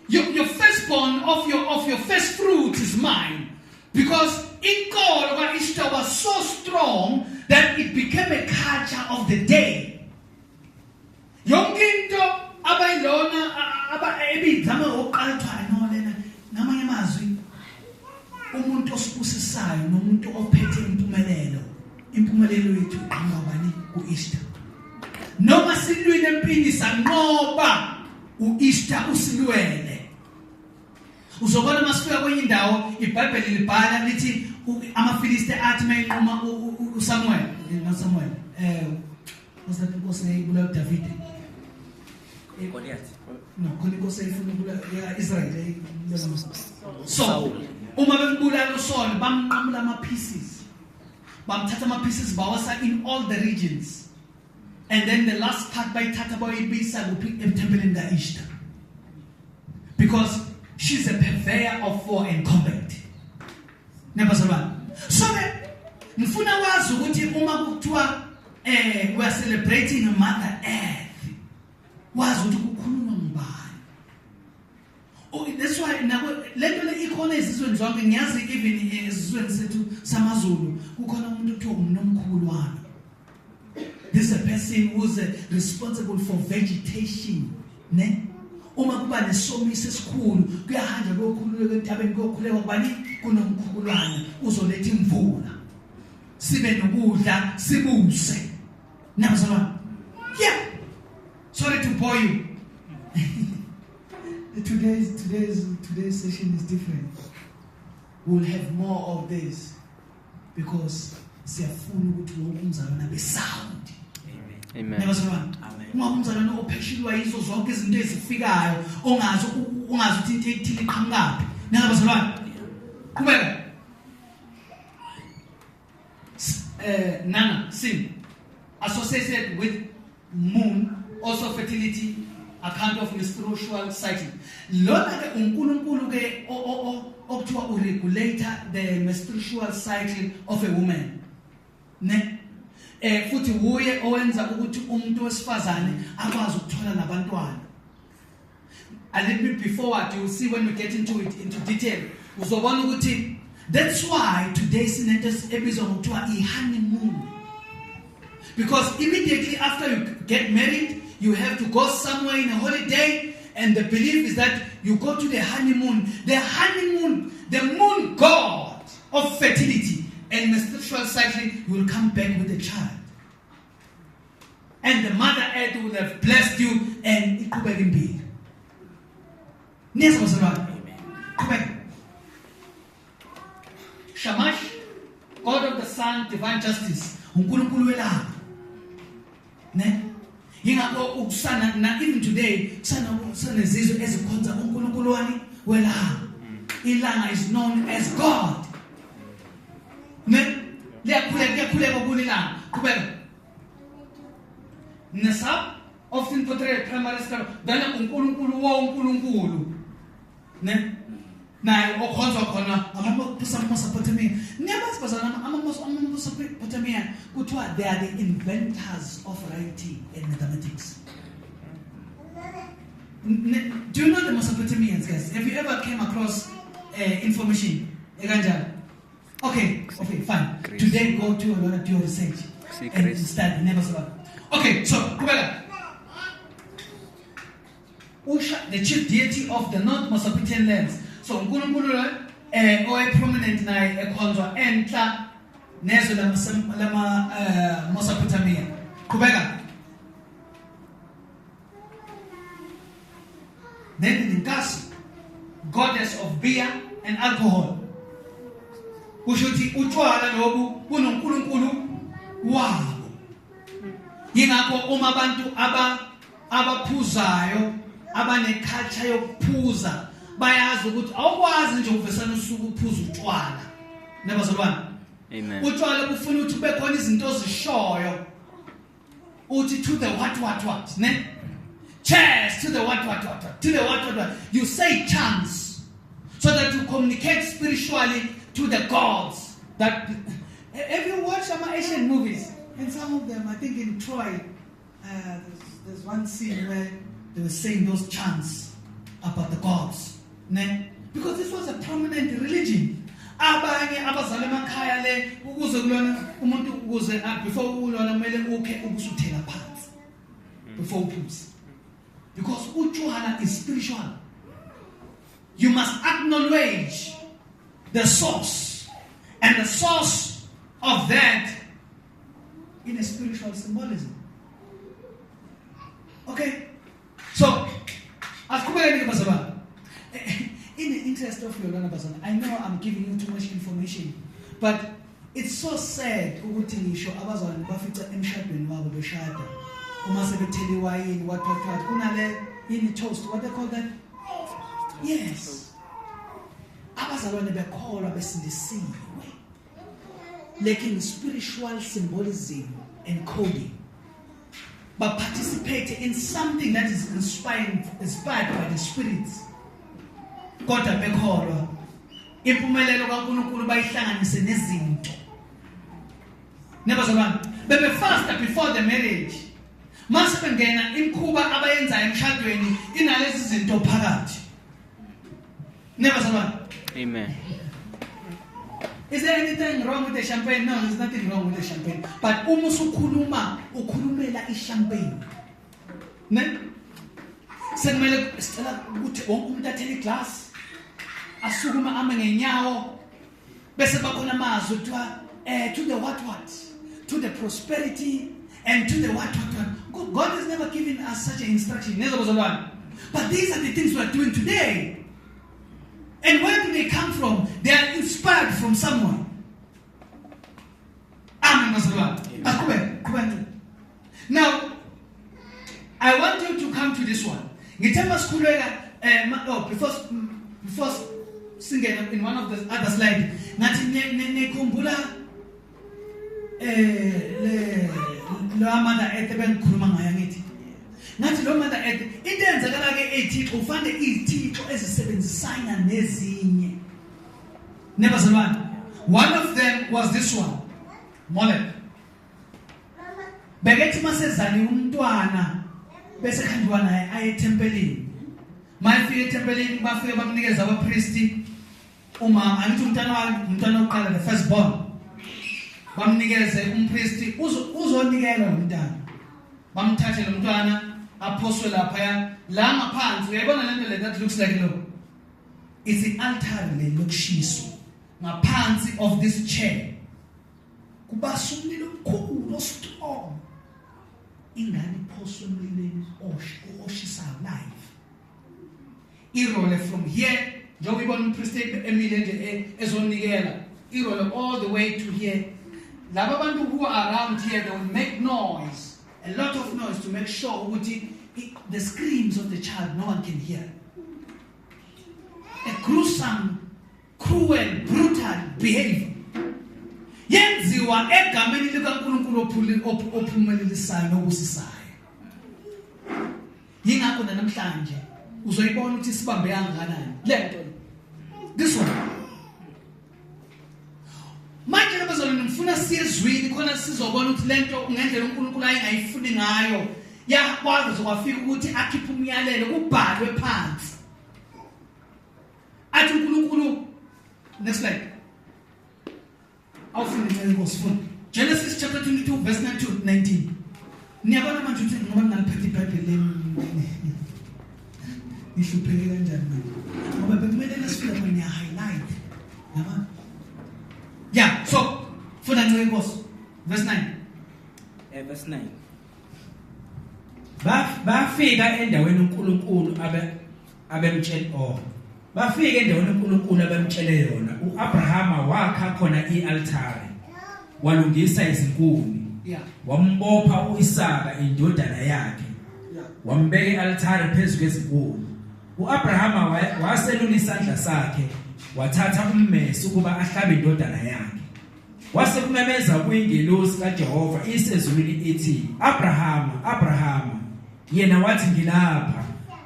your firstborn of your first fruit is mine, because inkolo kaEaster was so strong that it became a culture of the day. Yonke into abayilona aba ebizama oqala kuthiwa no lena. Ngamanye amazwi umuntu osibusisayo nomuntu ophethe impumelelo, impumelelo yethu iqhamuka bani? KuEaster. Noma silwile empini sanqoba, uEaster usilwele. Uzobona masifika kwenye indawo iBhayibheli libhala lithi amaFilisti athi mayinquma uSamuel, not Samuel, what's that inkosi eyibulala uDavid? Goliath. No, khona inkosi eyifuna ukubulala ya Israel. So uma bembulala uSaul bamnqamula ama pieces, bamthatha ama pieces bawasa in all the regions, and then the last part bayithatha bayibisa kuphi? Ethempelini kaIshtar, because she's a purveyor of war and combat. Nebazalwane, so ke ngifuna wazi ukuthi uma kuthiwa we are celebrating mother earth, wazi ukuthi kukhulunywa ngubani. Oh, that's why nako lento le ikhona ezizweni zonke. Ngiyazi even esizweni sethu samaZulu kukhona umuntu okuthiwa umnomkhulwana. This is a person who's responsible for vegetation ne. Uma kuba nesomiso esikhulu kuyahanjwa kuyokhululeka entabeni kuyokhuleka kubani? Kunomkhulwana, uzoletha imvula sibe nokudla sibuse. Nabazalwane. Yeah. Sorry to bore you. Today's session is different. We'll have more of this because siyafuna ukuthi wonke umzalwane abe sound. Amen. Nabazalwane. Amen. Ungabe umzalwane opheshilwa yizo zonke izinto ezifikayo ongazi ukuthi into ethile iqhamukaphi. Nabazalwane. Qhubeka. Nana, sin, associated with moon, also fertility, account of menstrual cycle. Lona ke uNkulunkulu ke okuthiwa uregulator the menstrual cycle of a woman. Ne? Futhi uye owenza ukuthi umuntu wesifazane akwazi ukuthola nabantwana. A little bit before, you will see when we get into it into detail. Uzobona ukuthi that's why today sinento ebizwa ngokuthiwa i-honeymoon. Because immediately after you get married, you have to go somewhere in a holiday, and the belief is that you go to the honeymoon. The honeymoon, the moon god of fertility and menstrual cycle, you will come back with a child. And the mother earth will have blessed you and iqhubeke impilo. Niyezwa bazalwane? Qhubeka. Shamash, God of the sun, divine justice. uNkulunkulu welanga. Ne? Yingakho ukusana na even today kusana kusanezizwe ezikhonza uNkulunkulu wani welanga. Ilanga is known as God. Ne? Liyakhuleka, liyakhuleka kulilanga. Qhubeka. Nesab often portrayed primary school then uNkulunkulu wa uNkulunkulu. Ne? Naye okhonzwa khona ama-Mesopotamia. Niyabazi bazalwane ama-Mesopotamia kuthiwa they are the inventors of writing and mathematics. Do you know the Mesopotamians, guys? Have you ever came across information? Ekanjalo? Okay, okay, fine. Greece. Today go to a lot of your research See, and Greece. study. Never stop. Okay, so qhubeka. Usha, the chief deity of the North Mesopotamian lands. So uNkulunkulu lo oye prominent naye ekhonzwa enhla nezwe lama Mesopotamia. Qhubeka. Then Ninkasi, goddess of beer and alcohol. Kusho ukuthi utshwala lobu kunoNkulunkulu wabo. Yingakho uma abantu abaphuzayo abane culture yokuphuza bayazi ukuthi awukwazi nje ukuvesana usuku uphuza utshwala. Nabazalwane. Amen. Utshwala bufuna ukuthi kube khona izinto ozishoyo. Uthi to the what what what, ne? Cheers to the what what what, to the what what what. You say chants so that you communicate spiritually to the gods. That have you watched some Asian movies? And some of them, I think in Troy, there's one scene where they were saying those chants about the gods, ne? Because this was a prominent religion. Abanye abazali emakhaya le ukuze kulona umuntu ukuze before ulona kumele ukhe ukusuthela phansi before uphuze, because utshwala is spiritual. You must acknowledge the source, and the source of that in a spiritual symbolism. Okay, so asiqhubekeni ke bazalwane. In the interest of your learner, bazalwane, I know I'm giving you too much information, but it's so sad ukuthi ngisho abazalwane bafica emshadweni wabo beshada uma sebethela iwayini, what what what, kunale yini toast, what they call that? Yes, abazalwane bekholwa besindisiwe, lacking spiritual symbolism and coding, but participate in something that is inspired by the spirits, kodwa bekholwa impumelelo kaNkulunkulu bayihlanganise nezinto. Nebazalwane bebe fast before the marriage, mase bengena imikhuba abayenzayo emshadweni inalezi zinto phakathi. Nebazalwane. Amen. Is there anything wrong with the champagne? No, there's nothing wrong with the champagne. But uma usukhuluma, ukhulumela i-champagne. Ne? Sekumele sicela ukuthi wonke umuntu athele iglass, asukuma ame ngenyawo, bese bakhona amazwi kuthiwa to the what what, to the prosperity and to the what what what. God has never given us such an instruction. But these are the things we are doing today. And where do they come from? They are inspired from someone. Amen, bazalwane. Aqhubeke, qhubeke. Now, I want you to come to this one. Ngithe masikhuleka oh before singena in one of the other slide ngathi nikhumbula le lo Mother Earth bengikhuluma ngayo, ngithi ngathi lo Mother Earth, into eyenzakala ke ethixo ufande izithixo ezisebenzisana nezinye nebazalwane. One of them was this one, Molech. Bekethi masezaliwe umntwana bese khanjwa naye aye ethempelini. Mayefika ethempelini, bafike bamnikeza abapristi umama, angithi umntwana wakhe, umntwana oqala, the first born, bamnikeze umpristi uzonikela lo mntana. Bamthathe lo mntwana aphoswe laphaya la ngaphansi. Uyayibona lento le that looks like lo, it's the altar le lokushiswa. Ngaphansi of this chair kubasa umlilo omkhulu ostrong, ingane iphoswe emlilweni oshisayo live, irole from here, njengoba ibona umpriest emile nje ezonikela, irole all the way to here. Laba bantu who are around here, they will make noise, a lot of noise, to make sure ukuthi the screams of the child no one can hear. A gruesome, cruel, brutal behavior yenziwa egameni likaNkulunkulu ophumelelisayo nokusisayo. Yingakho namhlanje uzoyibona ukuthi sibambe kangakanani lento, this one. Manje labazalwane, ngifuna siye ezwini khona sizobona ukuthi lento ngendlela uNkulunkulu ayengayifuni ngayo yakwazi kwafika ukuthi akhiphe umyalelo, kubhalwe phansi, athi uNkulunkulu. Next slide, awufunde inkosi, funda Genesis chapter 22 verse 9 to 19. Niyabona manje ukuthi ngoba ngingaliphethe iBhayibheli lemi nihlupheke kanjani manje, ngoba bekumele nasifika khona niya highlight yabona. Yeah, so funda, nceke inkosi, verse 9. Verse 9. Bafika endaweni uNkulunkulu abe abemtshele oh bafika endaweni uNkulunkulu abemtshele yona. uAbrahama wakha khona ialtare, walungisa izinkuni, wambopha uIsaka indodana yakhe, wambeka ialtare phezu kwezinkuni. uAbrahama waselula isandla sakhe, wathatha ummese ukuba ahlabe indodana yakhe. Wase kumemeza kuyingelosi kaJehova isezulwini ithi, "Abrahama, Abrahama!" Yena wathi, "Ngilapha."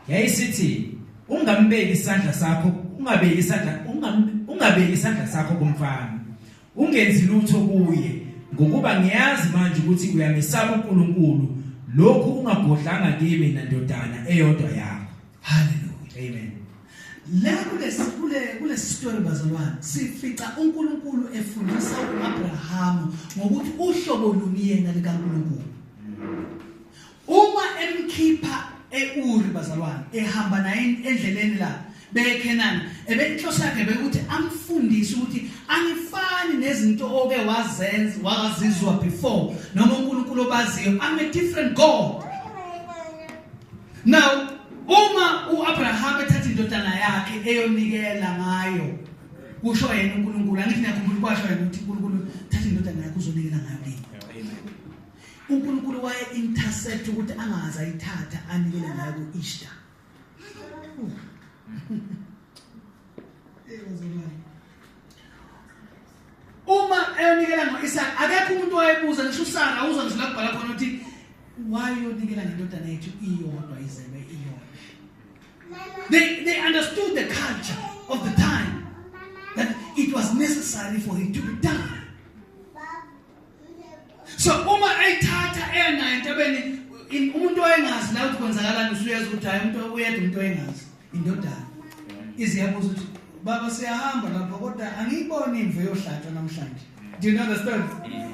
Yayisithi, "Ungambeki isandla sakho, ungabeki isandla, ungabeki isandla sakho kumfana, ungenzi lutho kuye, ngokuba ngiyazi manje ukuthi uyamesaba uNkulunkulu, lokhu ungagodlanga kimi nandodana eyodwa yakho." Hallelujah. Amen. La kule story, bazalwane, sifica uNkulunkulu efundisa uAbraham ngokuthi uhlobo luni yena likaNkulunkulu. Uma emkhipha eUri, bazalwane, ehamba naye endleleni la beKhenani, ebenhloso yakhe bekuthi amfundise ukuthi angifani nezinto oke wazenza, wazizwa before, noma uNkulunkulu obaziyo. I'm a different God. Now uma uAbraham ethatha indodana yakhe eyonikela ngayo, kusho yena uNkulunkulu, angithi niyakhumbula, kwasho yena ukuthi uNkulunkulu, thatha indodana yakho uzonikela ngayo kimi. Amen. uNkulunkulu waye intercept ukuthi angaze ayithatha anikele ngayo kuIshtar. Bazalwane, uma eyonikela ngoIsaac, akekho umuntu owayebuza, ngisho uSara uzwa ngisho la kubhala khona ukuthi why uyonikela ngendodana yethu iyodwa izelwe iyodwa. They understood the culture of the time, that it was necessary for it to be done. So uma ayithatha enayo entabeni, umuntu owayengazi la ukuthi kwenzakalani, usuyeza ukuthi hayi, umuntu uyedwa, umuntu owayengazi indodana iziyabuza ukuthi, "Baba, siyahamba lapha kodwa angiyiboni imvu yohlatshwa namhlanje." Do you know the story?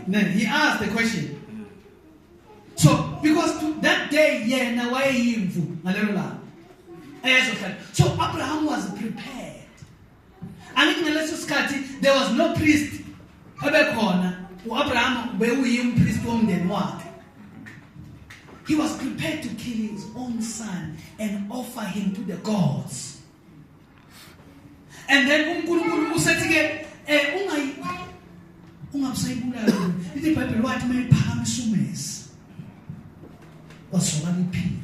Then he asked the question. So because to that day yena wayeyimvu ngalelo langa eyazohlatshwa. So Abraham was prepared. Angithi ngaleso sikhathi there was no priest ebekhona, uAbraham bewuyimpriest womndeni wakhe. He was prepared to kill his own son and offer him to the gods. And then uNkulunkulu usethi ke ungayi ungabusayibulala. Lithi iBhayibheli wathi mayiphakamisa umesi. Wazwakala iphimbo.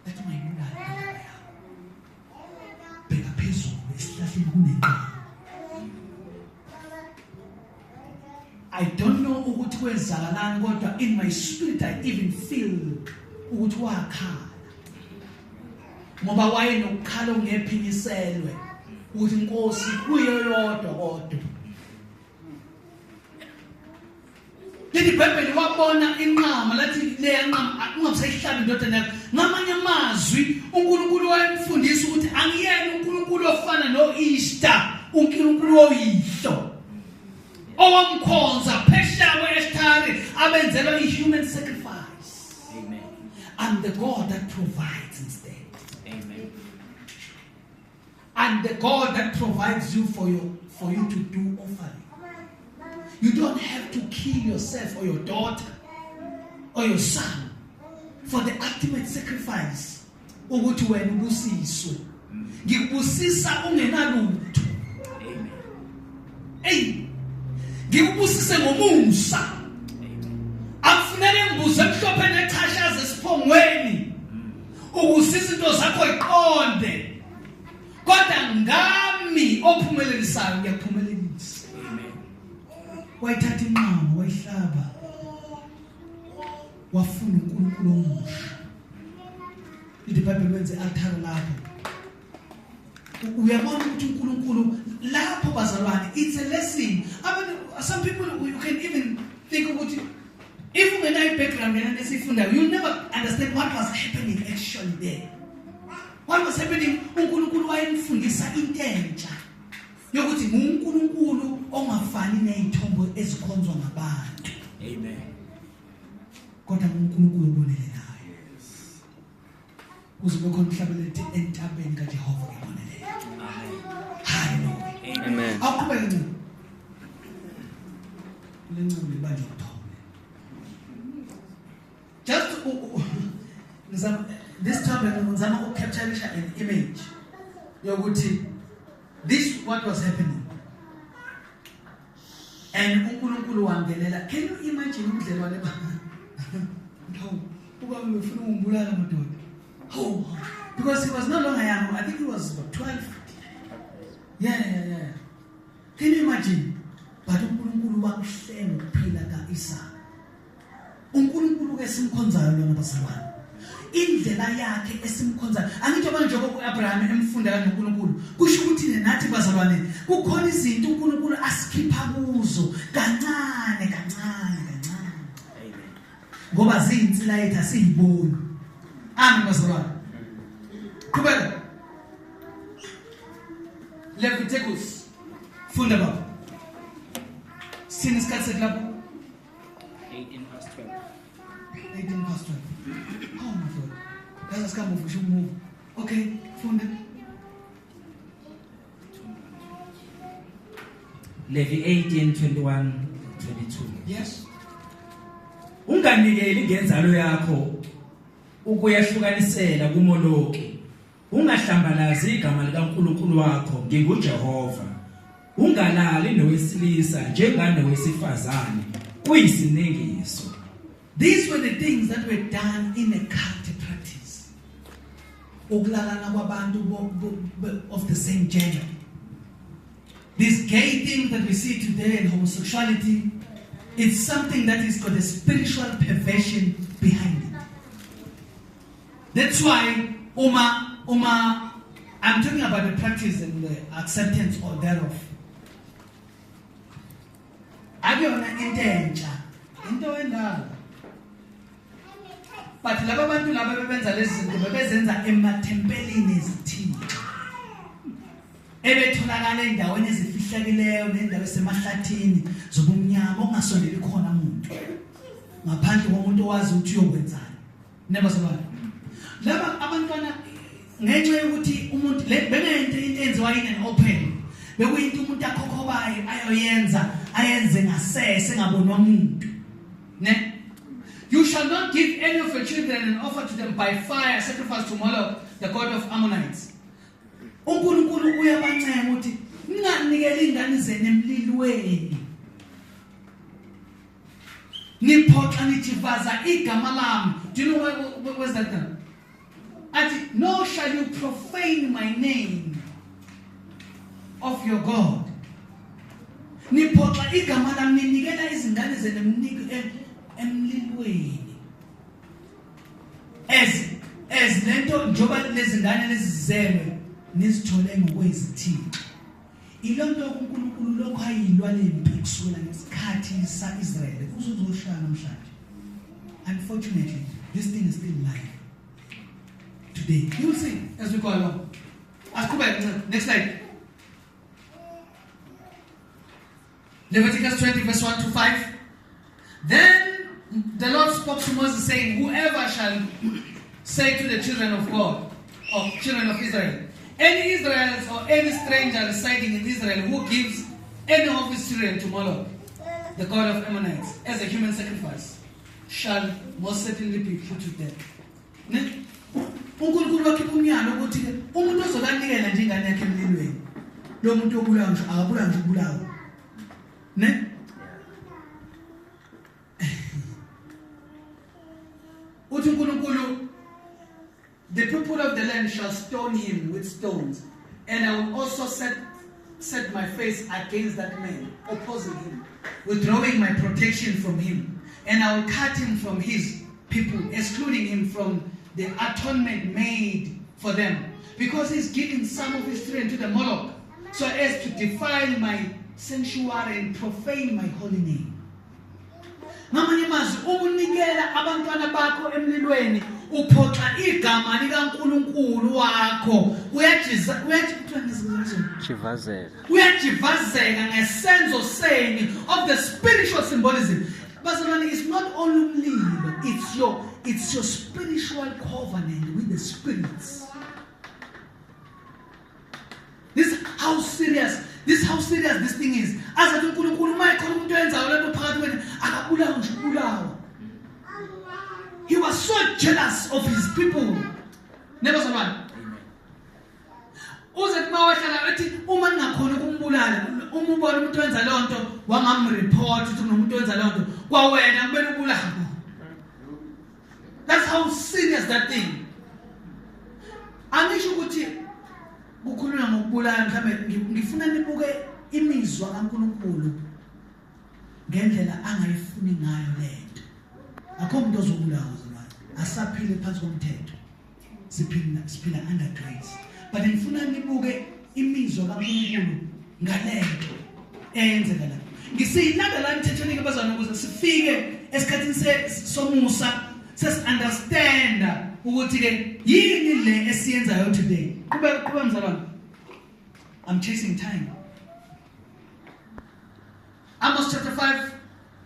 Athi ungayibulali indodana yakho. Bheka phezulu esihlahleni kunenqaba. I don't know ukuthi kwenzakalani kodwa in my spirit I even feel ukuthi wakhala. Ngoba wayenokukhala okungephinyiselwe ukuthi inkosi kuyo yodwa kodwa. Lithi iBhayibheli wabona inqama lathi leya nqama ungabusayihlabi indodana yakho. Ngamanye amazwi uNkulunkulu wayemfundisa ukuthi angiyena uNkulunkulu ofana noEaster, uNkulunkulu woyihlo. Owamkhonza phesheya kwe-Eshtari abenzelwa i-human sacrifice. Amen. I'm the God that provides instead. Amen. I'm the God that provides you for you to do offering. You don't have to kill yourself or your daughter or your son for the ultimate sacrifice ukuthi wena ubusiswe. Ngikubusisa ungenalutho. Amen. Ey! Ngikubusise ngomusa. Amen. Akufuneki ngibuze emhlophe nechashaza esiphongweni. Ukuze izinto zakho iqonde. Kodwa ngami ophumelelisayo ngiyakuphumelelisa. Amen. Wayithatha inqama wayihlaba. Wafuna uNkulunkulu omusha. Lithi iBhayibheli wenze altar lapho. Uyabona ukuthi uNkulunkulu lapho bazalwane it's a lesson. Abantu some people you can even think ukuthi if ungenayo background lena esiyifundayo you'll never understand what was happening actually there. What was happening uNkulunkulu wayemfundisa into entsha yokuthi nguNkulunkulu ongafani nezithombo ezikhonzwa ngabantu. Amen. Kodwa nguNkulunkulu obonelelayo. Kuze kube khona umhlabeleli ethi entabeni kaJehova ngibonelela. Amen. Hallelujah. Amen. Awuqhubeke ncebo. Le ncebo libanje ukuthole. Just ngizama this time ngizama ukucapture an image yokuthi this what was happening. And uNkulunkulu wangelela. Can you imagine ubudlelwane ba? No. Ubaba befuna ukungibulala madoda. Oh, because he was no longer young. I think he was about 12. Yeah. Can you imagine? But uNkulunkulu wakuhlenga ukuphila kaIsaka. uNkulunkulu ke simkhonzayo lona bazalwane. Indlela yakhe esimkhonzayo. Angithi manje njengoba uAbraham emfunda kaNkulunkulu, kusho ukuthi nathi bazalwane kukhona izinto uNkulunkulu asikhipha kuzo kancane kancane kancane. Amen. Ngoba ziyinsila yethu asiyiboni. Amen bazalwane. Qhubeka. Leviticus. Funda baba. Sini isikhathi sethu lapho. 18 past 12. 18 past 12. Oh my God. Yazi asikamove ngisho umove. Okay, funda. Levi 18 21 22. Yes. Unganikeli ngenzalo yakho ukuyahlukanisela kuMoloki. Ungahlambalazi igama likaNkulunkulu wakho, nginguJehova. Ungalali nowesilisa njenganowesifazane, kuyisinengiso. These were the things that were done in a cult practice. Ukulalana kwabantu of the same gender. This gay thing that we see today in homosexuality, it's something that is got a spiritual perversion behind it. That's why uma I'm talking about the practice and the acceptance or thereof. Akuyona into entsha, into endala. But laba bantu laba bebenza lezi zinto bebezenza emathempelini ezithixo. Ebetholakala endaweni ezifihlakileyo nendawo esemahlathini zobumnyama okungasondeli khona umuntu. Ngaphandle komuntu owazi ukuthi uyokwenzani. Never sabana. Laba abantwana ngenxa yokuthi umuntu bengento into enziwa in an open. Bekuyinto umuntu akhokhobayo ayoyenza, ayenze ngasese engabonwa umuntu. Ne? You shall not give any of your children and offer to them by fire sacrifice to Moloch, the god of Ammonites. uNkulunkulu uyabancenga ukuthi ninganikeli ingane zenu emlilweni. Niphoxa nijivaza igama lami. Do you know where's that now? Athi, no shall you profane my name of your God. Niphoxa igama lami ninikela izingane zenu emlilweni. As lento njoba lezingane lezizelwe nizithole ngokwezithixo. Ilonto uNkulunkulu lokho ayilwa lempi kusukela ngesikhathi saIsrael kuzozoshaya namhlanje. Unfortunately, this thing is still live today. You will see as we go along. Asiqhubeke, next slide. Leviticus 20 verse 1 to 5. Then the Lord spoke to Moses saying, whoever shall say to the children of God, or children of Israel, any Israelites or any stranger residing in Israel who gives any of his children to Moloch, the god of Ammonites, as a human sacrifice, shall most certainly be put to death. Ne? uNkulunkulu wakhipha umyalo ukuthi ke umuntu ozokanikela nje ingane yakhe emlilweni, lo muntu obulawa nje akabulawa nje ubulawa. Ne? Uthi uNkulunkulu, the people of the land shall stone him with stones, and I will also set my face against that man, opposing him, withdrawing my protection from him, and I will cut him from his people, excluding him from the atonement made for them, because he's giving some of his children to the Moloch, so as to defile my sanctuary and profane my holy name. Ngamanye amazwi, uma unikela abantwana bakho emlilweni, uphoxa igama likaNkulunkulu wakho. Uyajiza Chivazeka. Uyajivazeka ngesenzo seni of the spiritual symbolism. Bazalwane, it's not only umlilo, it's your spiritual covenant with the spirits. This how serious this thing is. Azathi uNkulunkulu uma ekhona umuntu oyenzayo lento phakathi kwenu akabulawa ngisho ukubulawa. He was so jealous of his people. Never bazalwane. Uze kuma wahlala ethi uma ningakhona ukumbulala, uma ubona umuntu wenza leyo nto wangamreport ukuthi kunomuntu wenza leyo nto kwawena kumele ubulawe. That's how serious that thing. Angisho ukuthi kukhulunywa ngokubulala, mhlawumbe ngifuna nibuke imizwa kaNkulunkulu ngendlela angayifuni ngayo lento. Akho umuntu ozobulawa bazalwane, asaphile phansi komthetho, siphila under grace, but ngifuna nibuke imizwa kaNkulunkulu ngalento eyenzeka la. Ngisiyilanda la emthethweni ke bazalwane ukuze sifike esikhathini somusa sesi-understanda ukuthi ke yini le esiyenzayo today. Qhubeka, qhubeka mzalwane, I'm chasing time. Amos chapter 5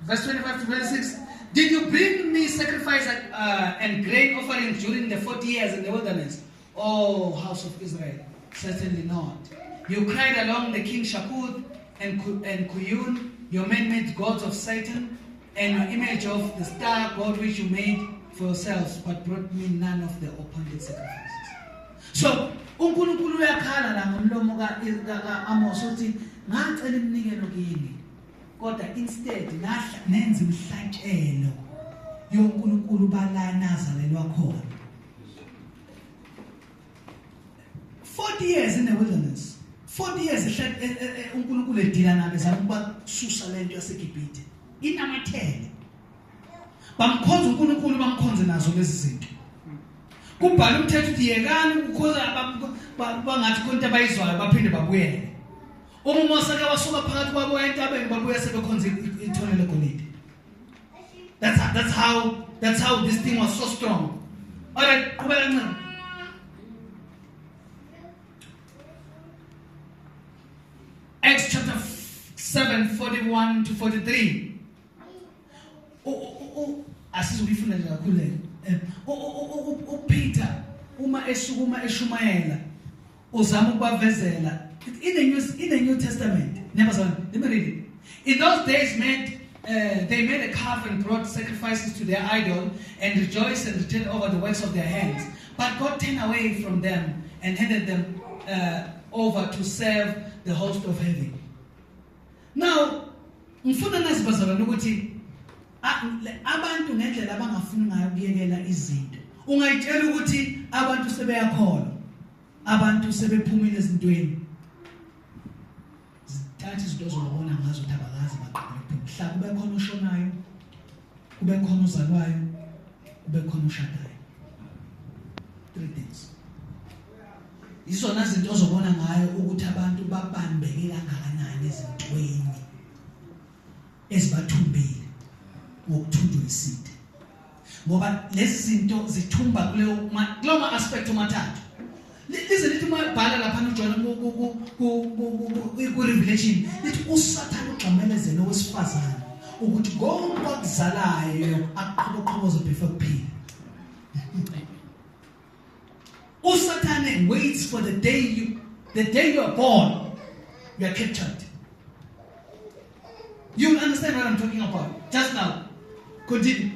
verse 25 to 26. Did you bring me sacrifice and grain offerings during the 40 years in the wilderness, O house of Israel? Certainly not. You cried along the king Shakut and Kuyun, your man-made gods of Satan, and your image of the star god which you made for yourselves, but brought me none of the appointed sacrifices. So uNkulunkulu uyakhala la ngomlomo ka Amos uthi ngacela iminikelo kini, kodwa instead nahla nenza imihlatshelo yoNkulunkulu bala nazalelwa khona. 40 years in the wilderness, 40 years uNkulunkulu edila nabo ezama ukuba susa lento yaseGibhithe inamathele. Bamkhonza uNkulunkulu, bamkhonze nazo lezi zinto. Kubhala umthetho uthi yekani ukukhonza, bangathi khona into abayizwayo baphinde babuyele. Uma uMose ke wasuka phakathi kwabo entabeni, babuya sebekhonza ithole legolide. That's how this thing was so strong. All right, qhubeka kancane. Acts chapter 7 41 to 43. Asizukuyifunda nje kakhulu le. uPeter uma esukuma eshumayela uzama ukubavezela in the New Testament. Never, sorry, let me read it. In those days meant they made a calf and brought sacrifices to their idol and rejoiced and returned over the works of their hands. But God turned away from them and handed them over to serve the host of heaven. Now, ngifuna nazi bazalwane ukuthi abantu ngendlela abangafuni ngayo ukuyekela izinto. Ungayitshela ukuthi abantu sebeyakholwa. Abantu sebephumile ezintweni. Zithatha izinto ozobona ngazo ukuthi abakazi baqale ukuphuma. Mhla kube khona oshonayo, kube khona ozalwayo, kube khona oshadayo. Three things. Izona zinto ozobona ngayo ukuthi abantu babambeke kangakanani ezintweni ezibathumbile ngokuthunjwa isitha. Ngoba lezi zinto zithumba kuleyo kulowo ma aspect omathathu. Lize lithi uma bhala lapha uJohn ku Revelation lithi uSathane ugxamelezele owesifazane ukuthi konke akuzalayo aqhoboqhoboze before kuphila. uSathane waits for the day you are born, you are captured. You understand what I'm talking about just now. Continue.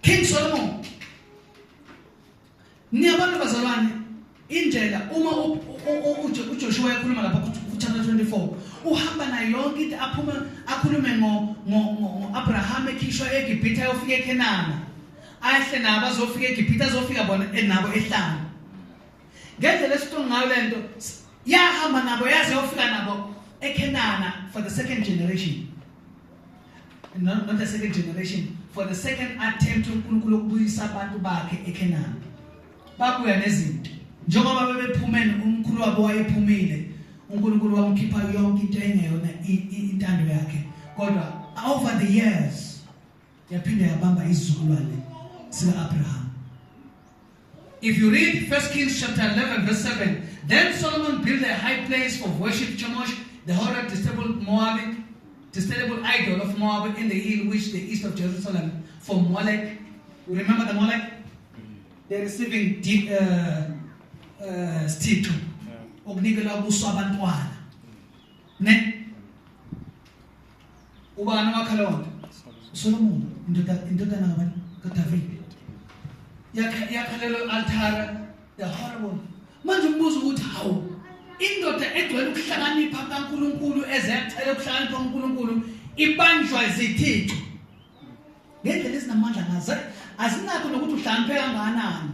King Solomon. Niyabona bazalwane indlela uma uJoshua ekhuluma lapha ku chapter 24 uhamba nayo yonke into aphuma akhulume ngo ngo Abraham ekhishwa eGibhithe ayofika eKhenana ahle nabo azofika eGibhithe azofika bona enabo ehlanga ngendlela esiqonga ngayo lento yahamba nabo yaze yofika nabo eKhenana for the second generation, not the second generation, for the second attempt uNkulunkulu ukubuyisa abantu bakhe eKhenana. Babuya nezinto njengoba bebephumene, umkhulu wabo wayephumile, uNkulunkulu wamkhipha yonke into engeyona intando yakhe, kodwa over the years yaphinda yabamba izizukulwane sika Abraham. If you read 1 Kings chapter 11 verse 7, then Solomon built a high place of worship Chemosh, the horrid detestable Moab, detestable idol of Moab in the hill which the east of Jerusalem for Molech. You remember the Molech? They're receiving deep sithixo okunikelwa kuso abantwana, ne ubani wakha leyo nto? Solomon, indoda indodana kabani? KaDavid. Yakha lelo altara, the horrible. Manje umbuzo ukuthi, hawu, indoda egcwele ukuhlakanipha kaNkuluNkulu, ezecela ukuhlakanipha kaNkuluNkulu, ibanjwa izithixo ngendlela ezinamandla ngazo, azinakho nokuthi uhlakaniphe kangakanani,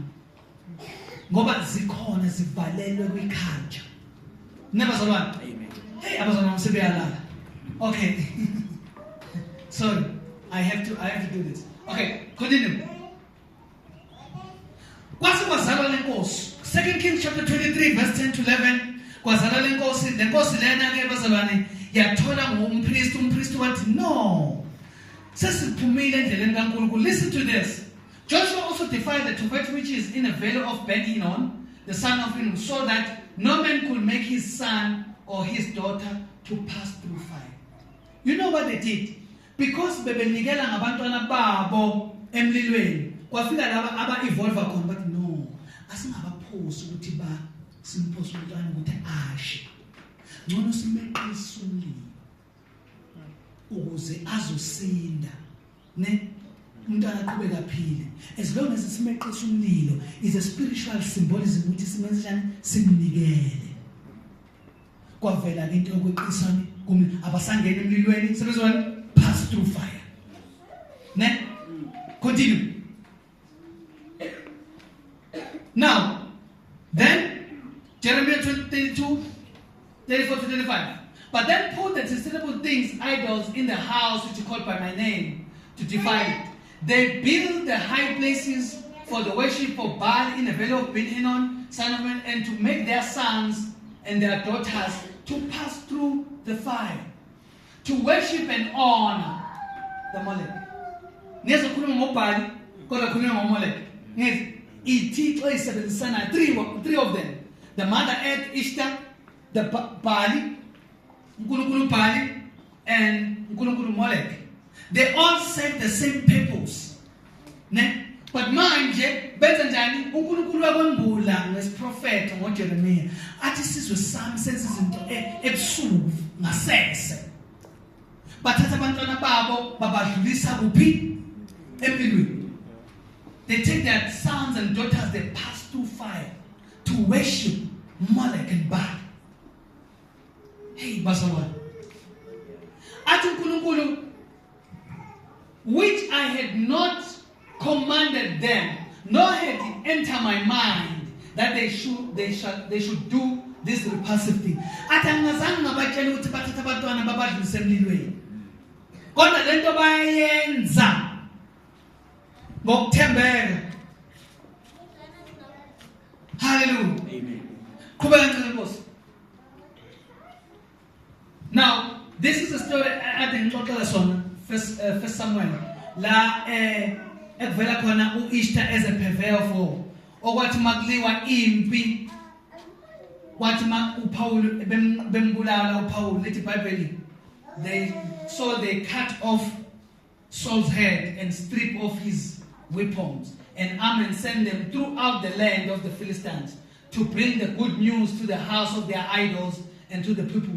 ngoba zikhona zivalelwe kwiculture, nebazalwane. Amen. Hey, abazalwane sebeyalala. Okay, sorry, I have to do this. Okay, continue. Kwase kwazalwa lenkosi, Second Kings chapter 23 verse 10 to 11. Kwazalwa lenkosi. Lenkosi lena ke bazalwane yathola ngumpriest. Umpriest wathi, "No, sesiphumile endleleni kaNkulunkulu." Listen to this. Joshua also defiled the Tophet, which is in the valley of Ben Hinnom, the son of Hinnom, so that no man could make his son or his daughter to pass through fire. You know what they did? Because bebenikela ngabantwana babo emlilweni, kwafika laba aba evolve khona bathi, "No, asingabaphosi ukuthi ba simphose umntwana ukuthi ashe. Ngcono simeqise umlilo ukuze azosinda, ne umntwana aqhubeke aphile." As long as simeqisa umlilo is a spiritual symbolism ukuthi simenze njani, simnikele. Kwavela into yokweqisana kumlilo, abasangena emlilweni, sebezwana pass through fire, ne. Continue. Now then, Jeremiah 32 34 to 35. But then put the detestable things, idols, in the house which you called by my name to defile it. They build the high places for the worship of Baal in the valley of Ben Hinnom, son of Man, and to make their sons and their daughters to pass through the fire, to worship and honor the Molech. Ngizokhuluma ngoBhali kodwa khuluma ngoMolech. Ngithi ithixo ezisebenzisana, three of them. The mother earth Ishtar, the Baali, uNkulunkulu Baali and uNkulunkulu Molech. They all serve the same purpose. Ne? But manje benza njani? uNkulunkulu wakwembula ngesiprofetho ngoJeremiah athi isizwe sami senza izinto ebusuku. Ngasese. Bathatha abantwana babo babadlulisa kuphi? Emlilweni. They take their sons and daughters, they pass through fire to worship Molech and Baal. Hey bazalwane. Athi uNkulunkulu, which I had not commanded them, nor had it enter my mind that they should do this repulsive thing. Athi angazange ngabatshela ukuthi bathathe abantwana babadlulise emlilweni. Kodwa lento bayenza ngokuthembeka. Hallelujah. Amen. Qhubeka ncele Nkosi. Now, this is a story ade ngixoxela sona, first Samuel, la ekuvela khona uIshtar as a purveyor for okwathi makuliwa impi, kwathi ma uPaul bembulala uPaul, lithi iBhayibheli they cut off Saul's head and strip off his weapons and arm and send them throughout the land of the Philistines to bring the good news to the house of their idols and to the people.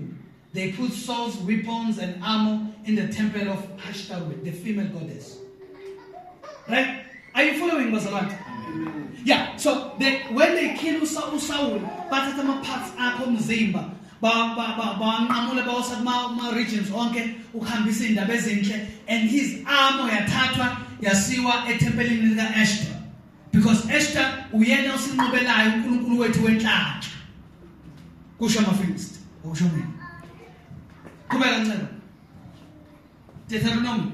They put Saul's weapons and armor in the temple of Ashtaroth, the female goddess. Right? Are you following, bazalwane? Yeah, so when they kill uSaul, bathatha ama-parts akho omzimba, bawanqamula, bawasa kuma-regions onke ukuhambisa iy'ndaba ezinhle, and his armor yathathwa yasiwa ethempelini lika-Ashtar, because Ashtar uyena osinqobelayo, uNkulunkulu wethu wenhlanhla, kusho amaFilisti, okusho mina. Qhubeka ncelo. Deuteronomy.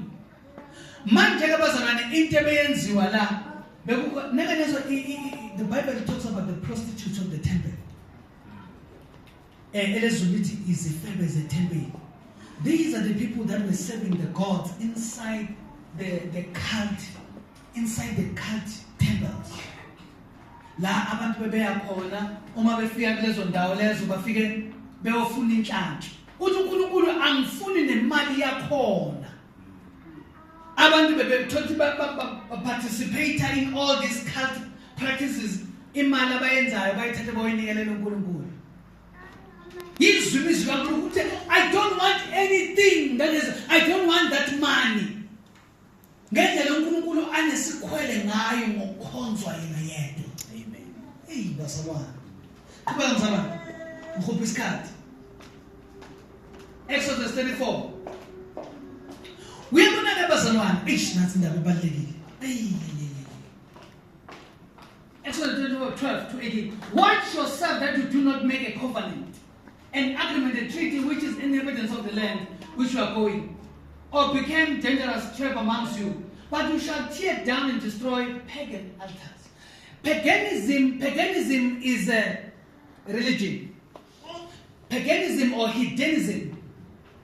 Manje ke bazalwane, into ebeyenziwa la bekukho neke the Bible talks about the prostitutes of the temple. Elezulu lithi izifebe zethempeli. These are the people that were serving the gods inside the cult, inside the cult temples, la abantu bebeya khona uma befika kulezo ndawo lezo, bafike beyofuna inhlanhla. Uthi uNkulunkulu, angifuni nemali yakhona. Abantu bebethothi participate in all these cult practices, imali abayenzayo bayithathe bayinikelela uNkulunkulu. Yizwi imizwi kaNkulunkulu ukuthi I don't want anything that is, I don't want that money. Ngendlela uNkulunkulu anesikhwele ngayo ngokukhonzwa yena yedwa. Amen. Hey bazalwane, qhubeka mzalwane, ngihupha isikhathi. Exodus 34. Uyabona ke bazalwane, eish, nathi indaba ebalulekile. Ey. Exodus 24, 12 to 18. Watch yourself that you do not make a covenant, an agreement, a treaty which is inhabitants of the land which you are going, or became dangerous trap amongst you. But you shall tear down and destroy pagan altars. Paganism is a religion. Paganism or hedonism.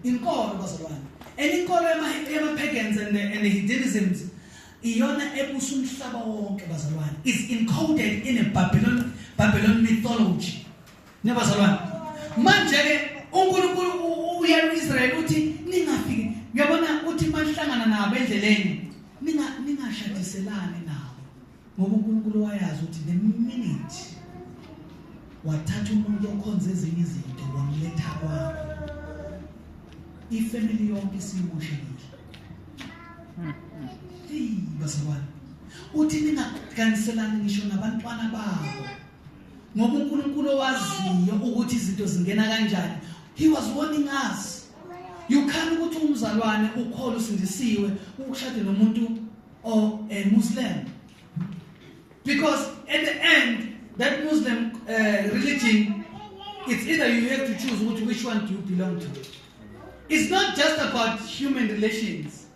Inkolo bazalwane. And inkolo yama pagans and the hedonisms iyona ebusa umhlaba wonke bazalwane, is encoded in a Babylon mythology. Ne bazalwane. Manje ke uNkulunkulu uyala uIsrael uthi ningafiki. Uyabona, uthi mahlangana nabo endleleni, ningashadiselani nabo. Ngoba uNkulunkulu wayazi ukuthi the minute wathatha umuntu okhonza ezinye izinto wamletha kwakho, ifamily yonke isimoshekile. Hey bazalwane, uthi ningaganiselani ngisho nabantwana babo, ngoba uNkulunkulu owaziyo ukuthi izinto zingena kanjani. He was warning us, you can't ukuthi umzalwane ukholo usindisiwe ukushade nomuntu or a Muslim, because at the end that Muslim religion, it's either you have to choose which one do you belong to. It's not just about human relations.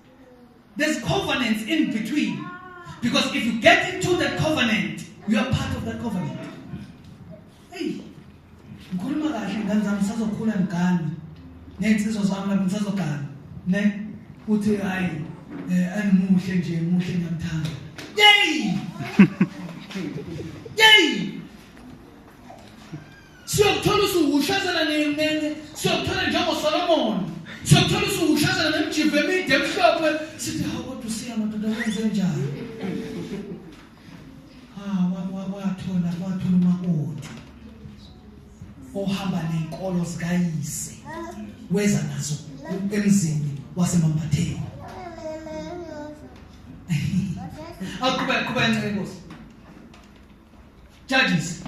There's covenants in between, because if you get into that covenant, you are part of that covenant. Hey, ngikhuluma kahle ngane zami, sazokhula ngani ney'nsizwa zami lapho ngisazogana ne uthi hayi, angimuhle nje, muhle, ngiyamthanda. Yey yey, siyokuthola usuwushazela, siyokuthola njengoSolomon, siyokuthola usuwushazela nemijivo emide emhlophe, sithi hawu, kodwa usiya madoda, wenze njani? Ah, wathola umakoti ohamba nenkolo zikayise. Weza nazo emzini waseMambatheni. Akuba kuba inkosi. Judges.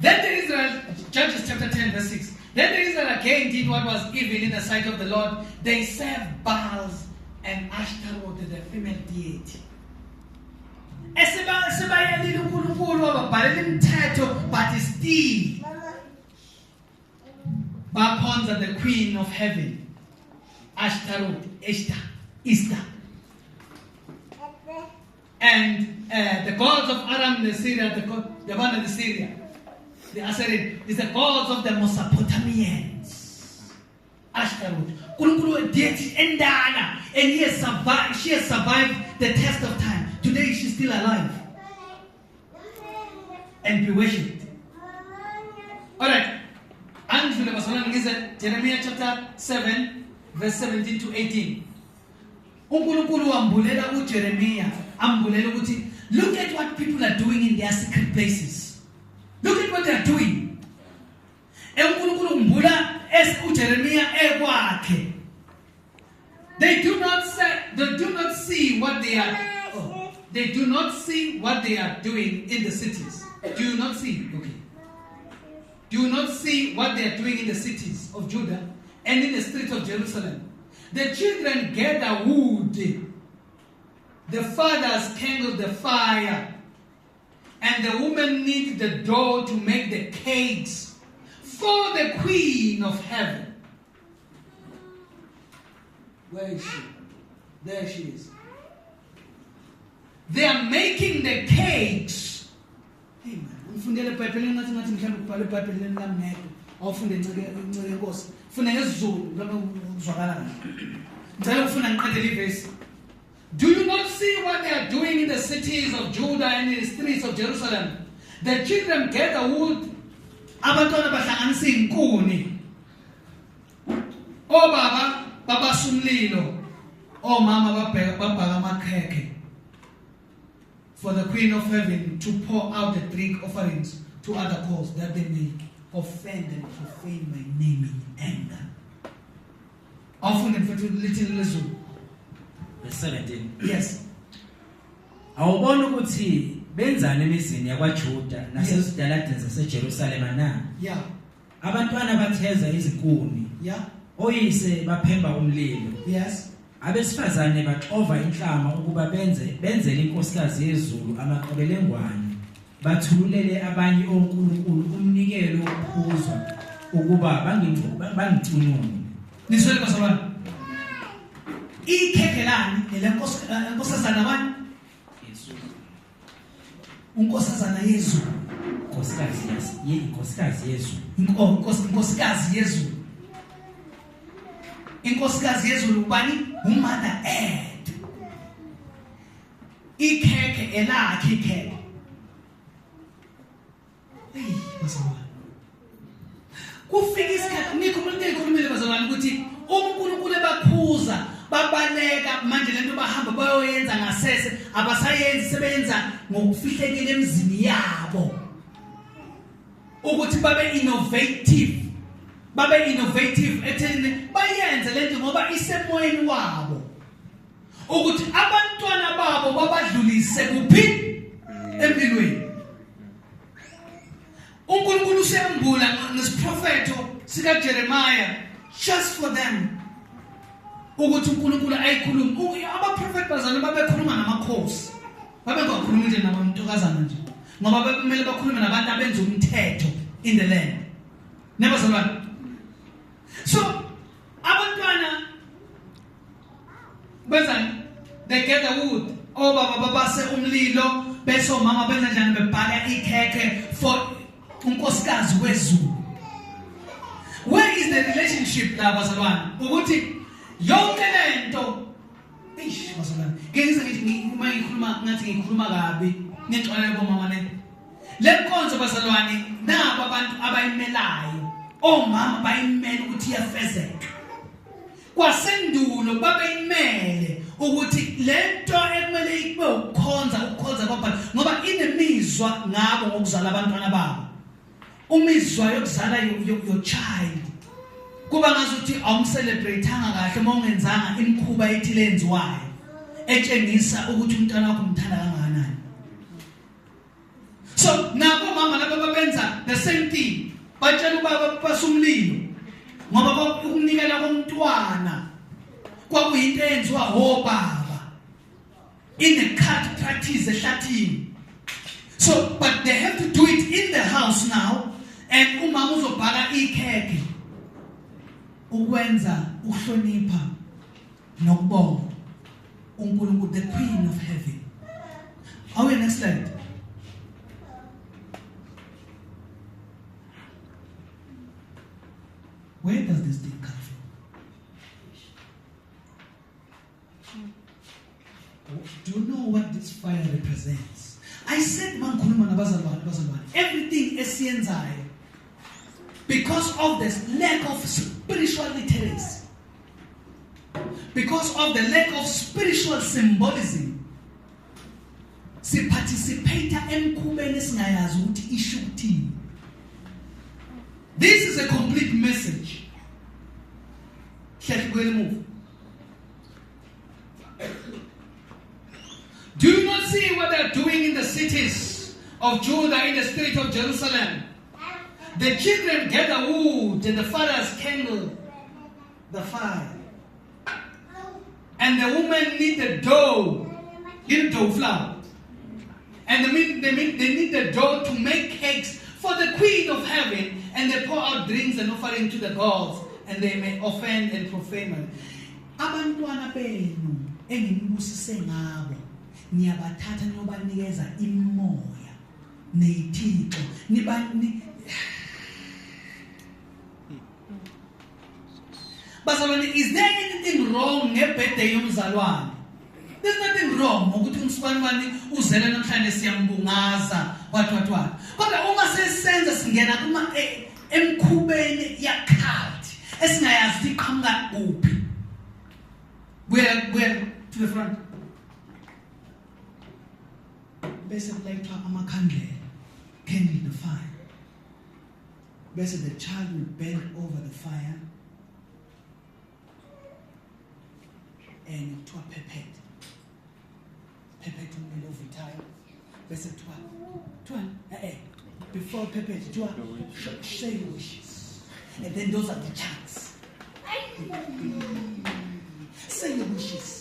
Then the Israel, Judges chapter 10, verse 6. Then the Israel again did what was evil in the sight of the Lord. They served Baals and Ashtaroth, the female deity. Esiba sebayalile uNkulunkulu wababhalela imithetho, but still bakhonza the queen of heaven, Ashtaroth, Ishtar, Easter. And the gods of Aram, the Syria, the one in the Syria, the Assyrian, is the gods of the Mesopotamians. Ashtaroth. Nkulunkulu deity endala, and he has survived, she has survived the test of time. Today she's still alive and be worshipped. All right. Angidlule bazalwane ngize Jeremiah chapter 7 verse 17 to 18. uNkulunkulu wambulela uJeremiah, ambulela ukuthi look at what people are doing in their secret places. Look at what they are doing. ENkulunkulu umbula es uJeremiah ekwakhe. They do not say, they do not see what they are oh, they do not see what they are doing in the cities. Do you not see? Okay. Do you not see what they are doing in the cities of Judah and in the streets of Jerusalem? The children gather wood, the fathers kindle the fire, and the women knead the dough to make the cakes for the queen of heaven. Where is she? There she is. They are making the cakes. Hey man, ungifundele iBhayibheli ngathi mhlawumbe ubhale iBhayibheli lami ngedwa. Awufunde inceke inceke inkosi. Funda ngesiZulu mhlawumbe uzwakala kahle. Ngicela ukufunda ngiqedele ivesi. Do you not see what they are doing in the cities of Judah and in the streets of Jerusalem? The children gather wood. Abantwana bahlanganisa izinkuni. Obaba babasa umlilo. Omama babheka babhaka amakhekhe. For the queen of heaven to pour out the drink offerings to other gods, that they may offend and profane my name in anger. Awufunde mfethu lithini lezulu. Verse 17. Yes. Awubona ukuthi benzani emizini yakwaJuda nasezitaladini zaseJerusalema na? Yeah. Abantwana batheza izinkuni, oyise baphemba umlilo. Abesifazane baxova inhlama ukuba benzele inkosikazi yezulu amaqebelengwane, bathululele abanye onkulunkulu umnikelo wokuphuzwa ukuba bangicunule. Nizwele bazalwane. Ikhekhe lani lenkosazana bani? Unkosazana yezulu. Inkosikazi inkosikazi yezulu. Inkosikazi yezulu. Inkosikazi yezulu ubani? UMother Earth. Ikhekhe elakhe ikhekhe. Hey bazalwane. Kufika isikhathi nikho umuntu ekhulumile bazalwane ukuthi uNkulunkulu ebakhuza babaleka manje lento bahamba bayoyenza ngasese abasayenzi sebenza ngokufihlekile emzini yabo ukuthi babe innovative etheni bayenze lento ngoba isemoyeni wabo ukuthi abantwana babo babadlulise kuphi empilweni. uNkulunkulu usembula ngesiprofetho sika Jeremiah just for them ukuthi uNkulunkulu ayikhuluma. Abaprofeti bazalwane babekhuluma namakhosi, babengakhulumi nje nabantukazana nje ngoba bekumele bakhulume nabantu abenza umthetho in the land. Nebazalwane, so abantwana benzani? They gather wood, obaba babase umlilo, bese omama benza njani? Bebhaka ikhekhe for unkosikazi wezulu. Where is the relationship la bazalwane? Ukuthi yonke lento eish bazalwane, ngeke ngize ngithi uma ngikhuluma ngathi ngikhuluma kabi, ngixolele bomama ne. Le nkonzo bazalwane nabo abantu abayimelayo, omama bayimela ukuthi iyafezeka. Kwasendulo babeyimele ukuthi lento ekumele ibe ukukhonza kwabantwana ngoba inemizwa ngabo ngokuzala abantwana babo. Umizwa yokuzala your child. Kuba ngazuthi awumcelebrateanga kahle uma ungenzanga imikhuba ethile enziwayo etshengisa ukuthi umntwana wakho umthanda kangakanani. So nabo mama laba babenza the same thing, batshela ubaba basumlilo ngoba ukunikela komntwana kwakuyinto eyenziwa obaba in a cult practice ehlathini. So but they have to do it in the house now, and umama uzobhaka ikhekhe ukwenza ukuhlonipha nokubonga uNkulunkulu, the queen of heaven. Awe, next slide. Where does this thing come from? Do you know what this fire represents? I said mangikhuluma nabazalwane, bazalwane, everything esiyenzayo, because of this lack of spiritual literacy, because of the lack of spiritual symbolism, siparticipate emkhubeni esingayazi ukuthi isho ukuthini. This is a complete message. Hlehla kuyela emuva. Do you not see what they are doing in the cities of Judah, in the street of Jerusalem? The children gather wood and the fathers kindle the fire. And the women knead the dough, in dough flour. And they knead the dough to make cakes for the queen of heaven, and they pour out drinks and offering to the gods, and they may offend and profane. Abantwana benu enginibusise ngabo niyabathatha niyobanikeza imimoya neyithixo niba ni. Bazalwane, is there anything wrong ngebirthday yomzalwane? There's nothing wrong ngokuthi umsibanibani uzele namhlanje, siyambungaza, what what what. Kodwa uma sesenza singena kuma emkhubeni ya cult esingayazi ukuthi iqhamuka kuphi. Buya, buya to the front. Bese kulayithwa amakhandlela, kindle the fire. Bese the child will bend over the fire and kuthiwa phephethe, phephethe umlilo ovuthayo. Bese kuthiwa before phephethe kuthiwa say your wishes, and then those are the chants, say your wishes.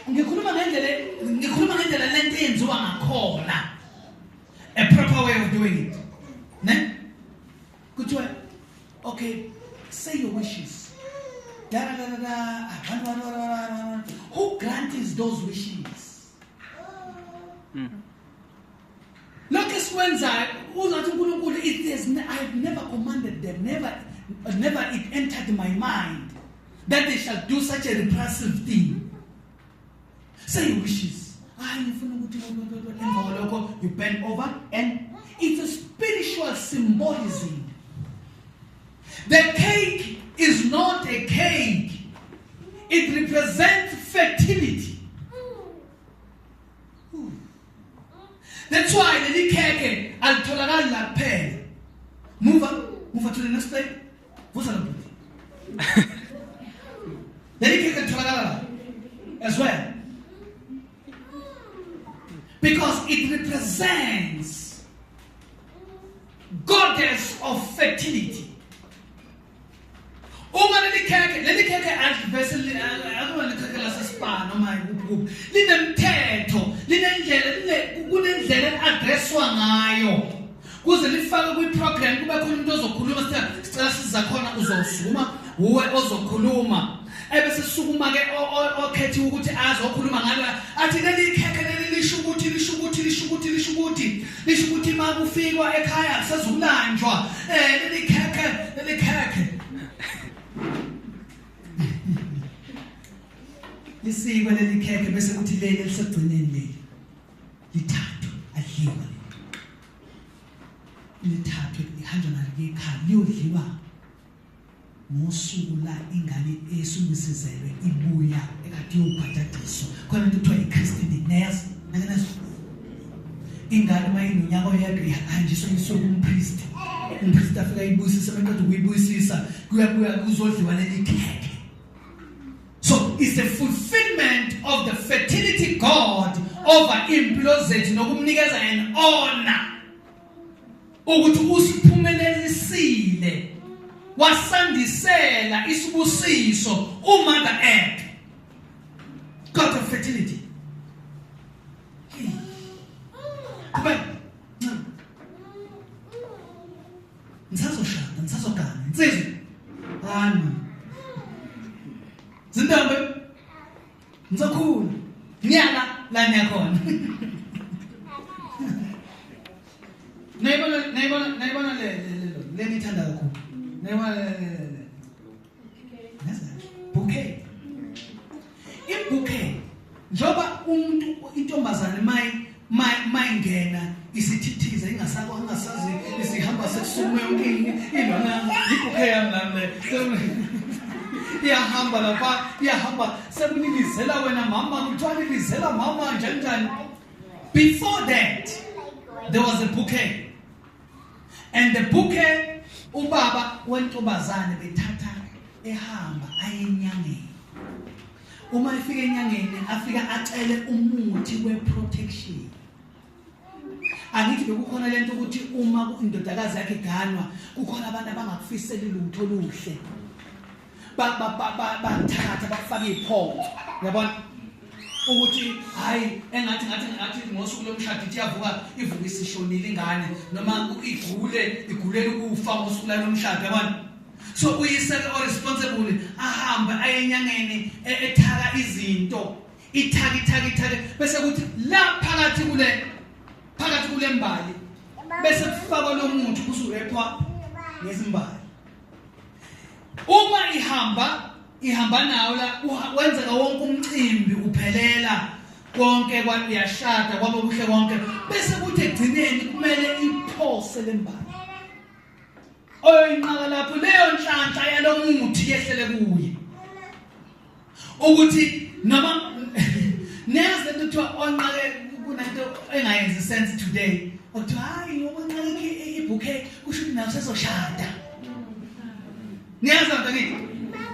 Ngikhuluma ngendlela lento eyenziwa ngakhona, a proper way of doing it, ne? Kuthiwa okay, say your wishes, da da da da da. Ah, one, one, one, one, one, one. Who grants those wishes? Lokho esikwenzayo uzathi uNkulunkulu it is I've never commanded them, never, never it entered my mind that they shall do such a repressive thing. Say your wishes. Hayi, ngifuna ukuthi emva kwalokho you bend over, and it's a spiritual symbolism. The cake is not a cake, it represents fertility. That's why leli khekhe alitholakali la kuphela. Move, move to the next slide. Vusa lo bhuti. Leli khekhe litholakala la as well because it represents goddess of fertility. Uma leli khekhe alivese akuma likhekhe lasespa noma kuphi kuphi, linemthetho, linendlela, kunendlela addresswa ngayo kuze lifake kwi-program, kube khona umuntu ozokhuluma. Sicela siza khona, uzosukuma uwe ozokhuluma, ebese sukuma ke okhethiwe ukuthi azokhuluma ngalo, athi leli khekhe leli lisho ukuthi, lisho ukuthi, lisho ukuthi, lisho ukuthi, lisho ukuthi makufikwa ekhaya kusezukulanjwa leli khekhe lisikwe leli khekhe, bese kuthi leli elisegcineni leli lithathwe adliwe, lithathwe lihanjwa nalo ekhaya, liyodliwa ngosuku la ingane esumisizelwe ibuya ekade iyobhajadiswa. Khona into kuthiwa i-christening, niyayazi? Nake nazo Ingane uma inonyaka oyedwa ihanjiswa isuke kumpriest. Umpriest afika ayibusise, maqeda ukuyibusisa kuyabuya kuzodliwa leli khekhe. So it's the fulfillment of the fertility God over impilo zethu nokumnikeza an honor ukuthi usiphumelelisile wasandisela isibusiso uMother Earth, God of fertility. Qhubeka. Ngisazoshada, ngisazogana. Insizwa. Hayi man. Zintombi. Ngisakhula. Ngiyala la niyakhona. Nayibona nayibona nayibona le le le ngithanda kakhulu. Nayibona le le le. Bouquet. Ibouquet njoba umuntu intombazane mayi mayingena isithithiza ingasako ingasazi isihamba sekusukume yonke ilona ibouquet yami nami le iyahamba lapha iyahamba sekunilizela wena mama kuthiwa nilizela mama njani njani. Before that there was a bouquet, and the bouquet ubaba wentombazane bethatha ehamba ayenyangeni. Uma efika enyangeni afika acele umuthi we-protection. Angithi bekukhona lento ukuthi uma indodakazi yakhe iganwa kukhona abantu abangakufiseli lutho oluhle, bathatha bakufaka iphongo, uyabona ukuthi hayi engathi ngathi ngathi ngosuku lomshado ithi yavuka ivuka isishonile ingane noma igule igulela ukufa ngosuku lomshado, yabona. So uyise ke o-responsible ahambe aye enyangeni ethaka izinto, ithaka ithaka ithaka, bese kuthi la phakathi kule phakathi kule mbali bese kufakwa lo muntu kusurephwa ngezimbali. Uma ihamba ihamba nawo la wenzeka wonke umcimbi uphelela konke kwayashada kwaba kuhle konke, bese kuthi egcineni kumele iphose lembali oyinqaka lapho leyo nhlanhla yalomuthi yehlele kuye ukuthi noma niyazi lento kuthiwa onqake kunento engayenzi sense today okuthiwa hayi ngoba unqake ibouquet kusho ukuthi nawe sezoshada. Niyazi lento ngithi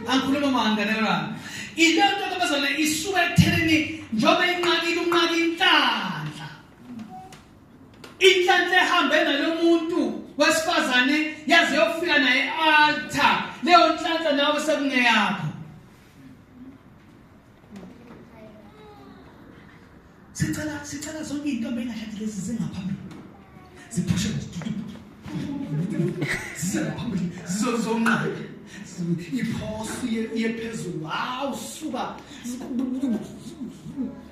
angikhuluma manga nalana ilento abazalwane isuka ekuthenini njengoba inqakile unqaka inhlanhla inhlanhla ehambe nalomuntu wesifazane yaze yofika naye altar, leyo nhlanhla nawe sekungeyakho. Sicela sicela zonke izintombi engashadi lezi zingaphambili ziphushe zize ngaphambili zizonqaba iphosi iye phezulu, hawu suka,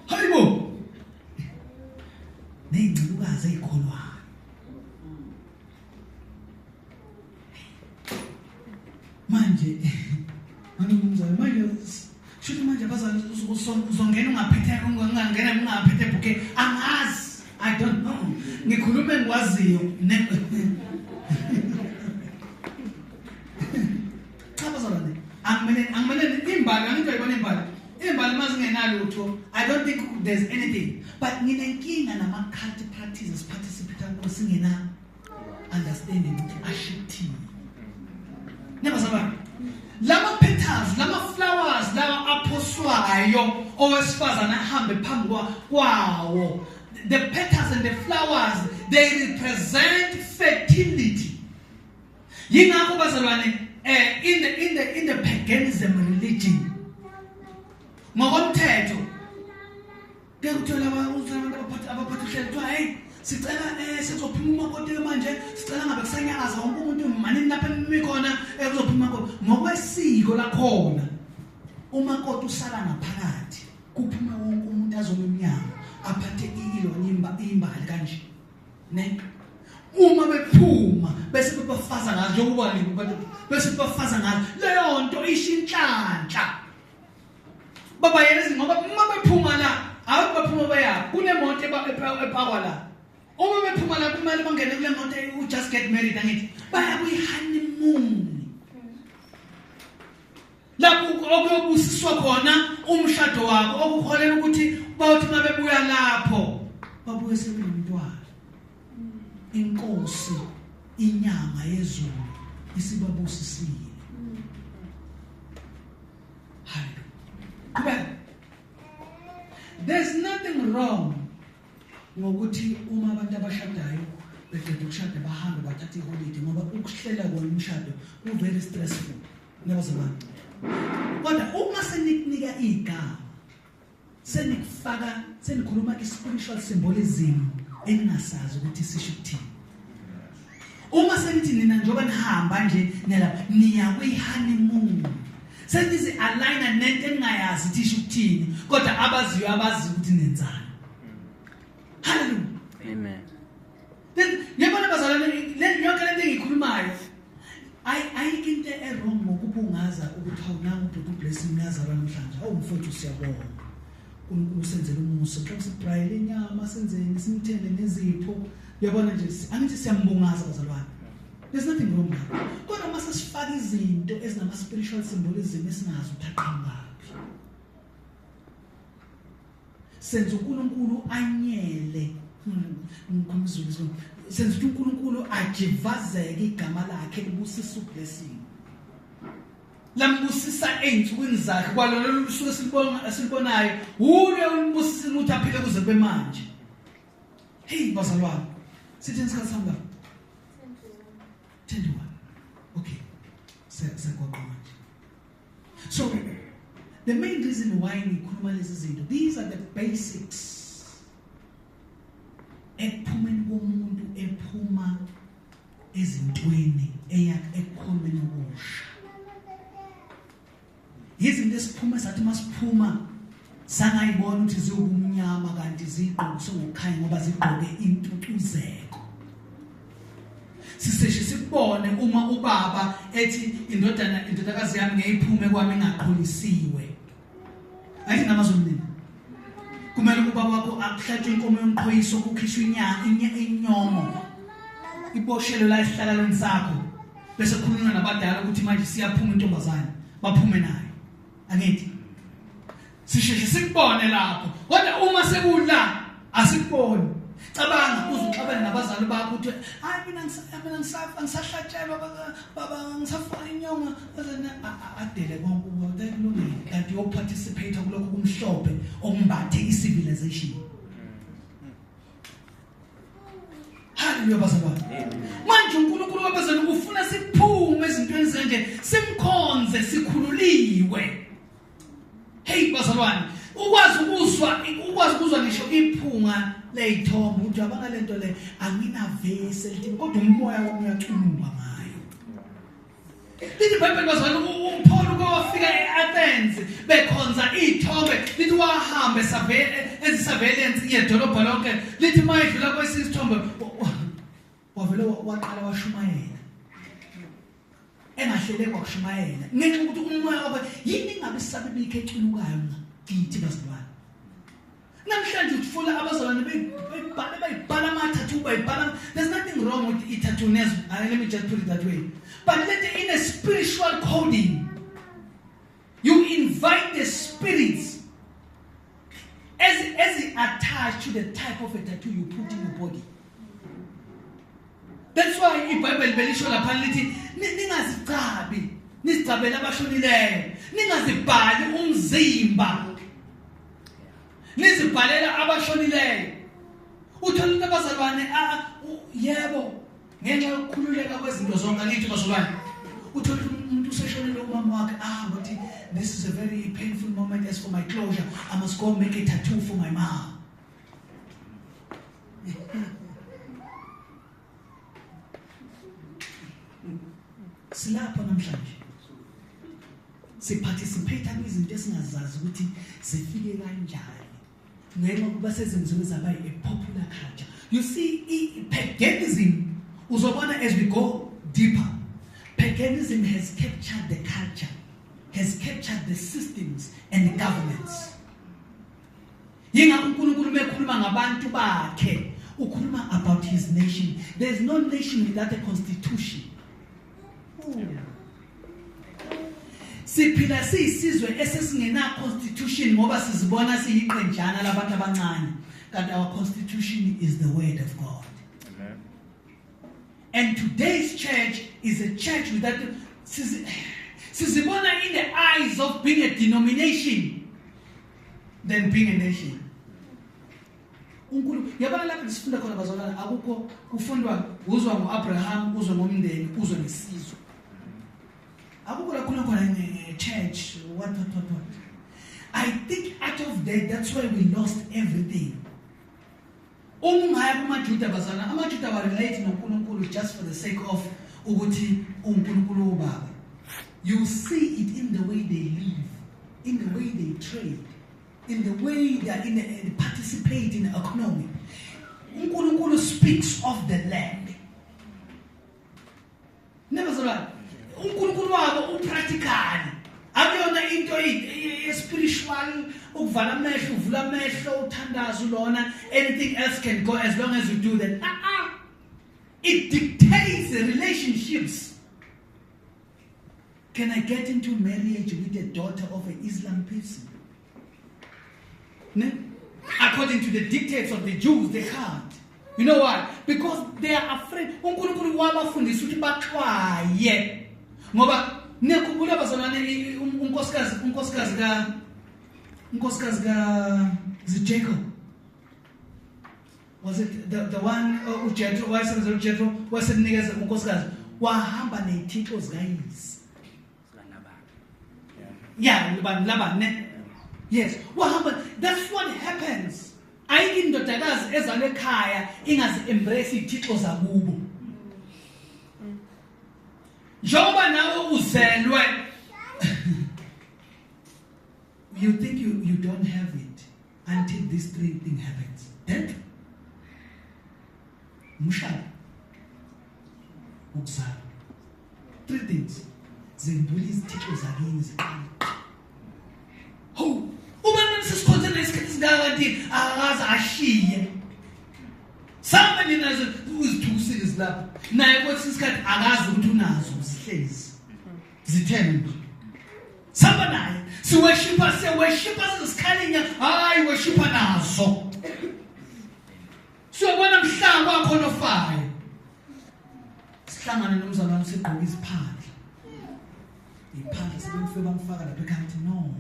hayibo ney'ncikukazi ey'kholwayo. Manje manje manje shuthi manje abazali uzongena ungaphethe ungangena ungaphethe bouquet, angazi, I don't know, ngikhuluma engikwaziyo. Cha bazalwane, angimele angimele imbali, angithi uyayibona imbali, imbali mazingenalutho, I don't think there's anything, but nginenkinga nama cult practices participate kuwo singena understanding ukuthi ashithini. Niyabazalwane, lama petals, lama flowers lawa aphoswayo owesifazane ahambe phambi kwawo, the petals and the flowers, they represent fertility. Yingakho bazalwane in the paganism religion ngokomthetho ke kuthiwa laba abantu abaphatha abaphatha uhlelo kuthiwa hey sicela sizophuma umakoti manje, sicela ngabe kusanyakaza wonke umuntu manini lapha nimi khona kuzophuma umakoti. Ngokwesiko lakhona umakoti usala ngaphakathi kuphuma wonke umuntu azoma emnyango aphathe ilona imbali kanje ne. Uma bephuma bese bebafaza ngazo njengoba bese bebafaza ngazo leyo nto isho inhlanhla baba yena, ngoba uma bephuma la awu baphuma baya kunemoto epakwa la, uma bephuma la kumele bangene kule moto u just get married, angithi baya kwi honeymoon lapho okuyobusiswa khona umshado wabo okuholela ukuthi bawuthi uma bebuya lapho babuye sebenomntwana. Inkosi inyanga yezulu isibabusisile. Hallelujah. Qhubeka. There's nothing wrong ngokuthi uma abantu abashadayo beqeda ukushada bahambe bathathe iholiday, ngoba ukuhlela kona umshado ku very stressful. Nabazalwane, kodwa uma senikunika igama, senikufaka, senikhuluma i-spiritual symbolism eningasazi ukuthi sisho ukuthini. Uma senithi nina njengoba nihamba nje niyalapha niya kwi-honeymoon, senizi-aligna nento eningayazi ukuthi isho ukuthini, kodwa abaziyo abazi ukuthi nenzani. Hallelujah. Amen. Then ngiyabona bazalwane, le yonke lento engiyikhulumayo ayikho into e-wrong ngokubungaza ukuthi hawu nangu ubhuti uBlessing uyazalwa namhlanje, awu mfowethu siyabonga, uNkulunkulu usenzele umusa, mhlawumbe sibrayele inyama, senzeni, simthele nezipho, uyabona nje, angithi siyambungaza bazalwane. There's nothing wrong with that. Kodwa uma sesifaka izinto ezinama-spiritual symbolism esingazi ukuthi aqhamukaphi, senza uNkulunkulu anyele, ngikhuluma isiZulu, senza ukuthi uNkulunkulu ajivazeke igama lakhe libusisa uBlessing, lambusisa ey'nsukwini zakhe kwalolo lusuku esilibonayo, wuye umbusisile ukuthi aphile kuze kube manje. Hey bazalwane, sithini isikhathi sami baba? 21. Okay, segoqa manje. So the main reason why ngikhuluma lezi zinto, these are the basics ekuphumeni komuntu, ephuma ezintweni eya ekukholweni okusha. Izinto esiphuma sathi masiphuma sangayibona ukuthi ziwubumnyama, kanti zigqokiswe ngokukhanya ngoba zigqoke intucuzeko. Siseshe sikubone uma ubaba ethi indodana, indodakazi yami ngeyiphume kwami ingaqholisiwe. Ayithi namazulu nini, kumele ubaba wakho akuhlatshwe inkomo yomqhoyiso, kukhishwe inyongo, iboshelwe la esihlalweni sakho, bese khulunywa nabadala ukuthi manje siyaphuma intombazane, baphume nayo. Angithi sisheshe sikubone lapho, kodwa uma sekula asikuboni. Cabanga uze uxabane nabazali bakho uthi hayi mina mina angisahlatshelwa baba, ngisafaka inyongo, adele konke ukuba kulungile, kanti uyoparticipate kulokho kumhlophe okumbathe i-civilization. Haleluya bazalwane. Manje uNkulunkulu wabazalwane ufuna siphume ezintweni zenje, simkhonze sikhululiwe. Hey bazalwane, ukwazi ukuzwa ngisho iphunga leyithombe ukuthi abanga lento le anginavesi elithi, kodwa umoya wami uyaculuka ngayo. Lithi iBhayibheli bazalwane, uPaul uke wafika e-Athens bekhonza iy'thombe, lithi wahamba ezi-surveillance yedolobha lonke, lithi uma edlula kwesinye isithombe wavele waqala washumayela engahlele kwakushumayela, ngenxa yokuthi umoya wakhe yini ingabe isabibikho eculukayo kithi bazalwane. Namhlanje utfola abazalwane bebhale bayibhala ama-tattoo, bayibhala. There's nothing wrong with i-tattoo, let me just put it that way, but let in a spiritual coding you invite the spirits as attached to the type of a tattoo you put in your body. That's why iBhayibheli belisho lapha lithi ningazicabi, nizicabele abashonileyo, ningazibhali umzimba, nizibhalela abashonileyo. Uthola into abazalwane, yebo, ngenxa yokukhululeka kwezinto zonke, angithi bazalwane, uthola umuntu useshonele umama wakhe, wathi this is a very painful moment, as for my closure I must go make a tattoo for my mom. Silapha namhlanje siparticipate kwizinto esingazazi ukuthi zifike kanjani, ngenxa yokuba sezenziwe zaba a popular culture. You see, paganism, uzobona as we go deeper, paganism has captured the culture, has captured the systems and the governments. Yingakho uNkulunkulu mekhuluma ngabantu bakhe ukhuluma about his nation. There is no nation without a constitution. Siphila siyisizwe esesingena constitution ngoba sizibona siyiqenjana labantu abancane, kanti our constitution is the word of God. Amen. And today's church is a church without sizibona in the eyes of being a denomination than being a nation. uNkulunkulu yabona lapho sifunda khona bazalwane, akukho kufundwa, uzwa ngoAbraham, uzwa ngomndeni, uzwa ngesizwe. Akukho la khona khona nge-church, what what what what. I think out of that, that's why we lost everything. Uma ungaya kumaJuda bazalwane, amaJuda wa relate noNkulunkulu just for the sake of ukuthi uNkulunkulu ubaba. You see it in the way they live, in the way they trade, in the way they are in the, they participate in the economy. uNkulunkulu speaks of the land. Nebazalwane, uNkulunkulu wabo upractical. Akuyona into e-spiritual, ukuvala amehlo, uvula amehlo, uthandazo lona, anything else can go as long as you do that. Ah ah, it dictates the relationships. Can I get into marriage with the daughter of an Islam person? Ne? According to the dictates of the Jews, they can't. You know why? Because they are afraid. uNkulunkulu wabafundisa ukuthi baxwaye. Ngoba nekhumbula bazalwane, unkosikazi ka is it Jacob? Was it the one uJethro wayesebenzela uJethro, wasemnikeza unkosikazi, wahamba nezithixo zikayise. Sikanabani. Yeah, ubani Laban, ne? Yes, wahamba. That's what happens. Ayikho indodakazi ezalwe ekhaya ingazi embrace izithixo zakubo. Njengoba nawe uzelwe, you think you don't have it until this three thing happens. Death, umshado, ukuzala. Three things zendula izithixo zakini ziqala. Hawu, ubani sesikhonze nesikhathi esingaka kanti akaze ashiye? Samba ninazo uzithusile zilapha naye kwesinye isikhathi akazi ukuthi unazo, zihlezi zitheni nje. Samba naye siworshipha, siworshipha sizikhalinya, hayi, worshipha nazo, siyobona mhla kwakhona ofayo. Sihlangane nomzalwane sigqoka iziphandla, iphandla, sebemfike bamfaka lapha ekhaya, ukuthi no,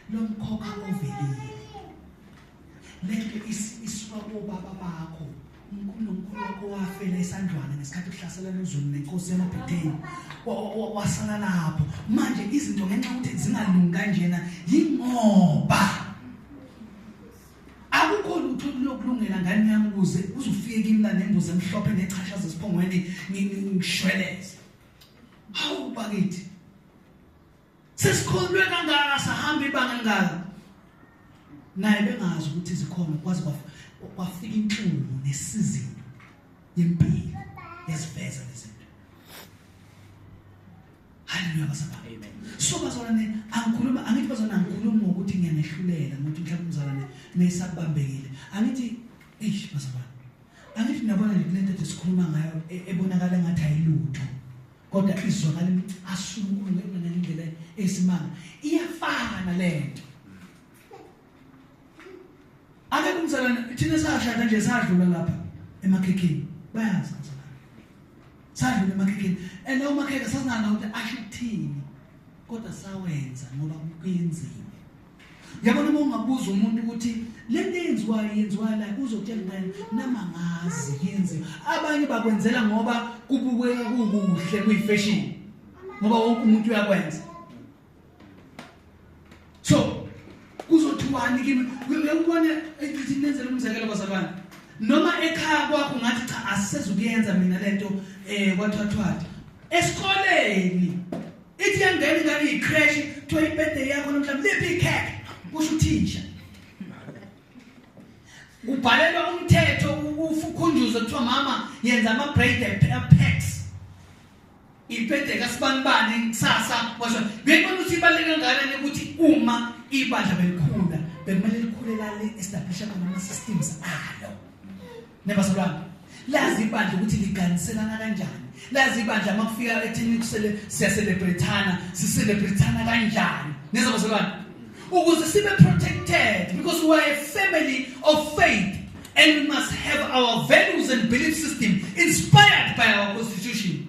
lo mkhokha ovelile, lento isuka kobaba bakho, umkhulu nomkhulu wakho wafela esandlwana ngesikhathi kuhlasela uZulu nenkosi yamaBrithani, wasala lapho. Manje izinto ngenxa yokuthi zingalungi kanjena, yingoba akukho lutho lokulungela ngane yami ukuze uzufike kimi la nembuzi emhlophe nechashaza esiphongweni, ngishweleze. Hawu bakithi, sesikholwe kangaka, sahamba ibanga elingaka naye bengazi ukuthi zikhona, kwaze kwafika inhlungu nesizini yempilo yaziveza lezi zinto. Haleluya bazalwane. Amen. So bazalwane, angikhuluma, angithi bazalwane, angikhulumi ngokuthi ngiyanehlulela, ngokuthi mhlawumbe umzalwane mesakubambekile. Angithi eish bazalwane, angithi nabona nje kulento nje sikhuluma ngayo ebonakala ngathi ayilutho, kodwa izwakala imicasulo ngendlela esimanga. Iyafana lento. Ake kumzalwane, thina sashada nje, sadlula lapha emakhekheni, bayazi bazalwane, sadlula emakhekheni and lawo makhekhe sasingana ukuthi asho ukuthini, kodwa sawenza ngoba kuyenziwa. Yabona, uma ungabuza umuntu ukuthi lento eyenziwayo yenziwa la, uzokutshela ngani nama ngazi yenziwa. Abanye bakwenzela ngoba kubukeka kukuhle, kuyifashion, ngoba wonke umuntu uyakwenza. So kuzothiwani kimi? Uyabona, ethi nenzele umzekelo bazalwane, noma ekhaya kwakho ngathi cha, asisezukuyenza mina lento kwathwathwathi. Esikoleni ithi yangena ingane icreche, kuthiwa ibirthday yakho namhlanje, liphi ikhekhe? Kusho uthisha. Ubhalelwa umthetho, ukhunjuzwe, kuthiwa mama yenza ama-braid packs, ibirthday kasibanibani kusasa. Washo ngiyibona ukuthi ibaluleke kangakanani ukuthi uma ibandla belikhula, bekumele likhule la le-establisha khona ama-systems alo. Nebazalwane, lazi ibandla ukuthi liganiselana kanjani, lazi ibandla uma kufika ekutheni kusele siyacelebrate-ana, sicelebrate-ana kanjani, neza bazalwane, ukuze sibe protected, because we are a family of faith and we must have our values. and belief system inspired by our constitution.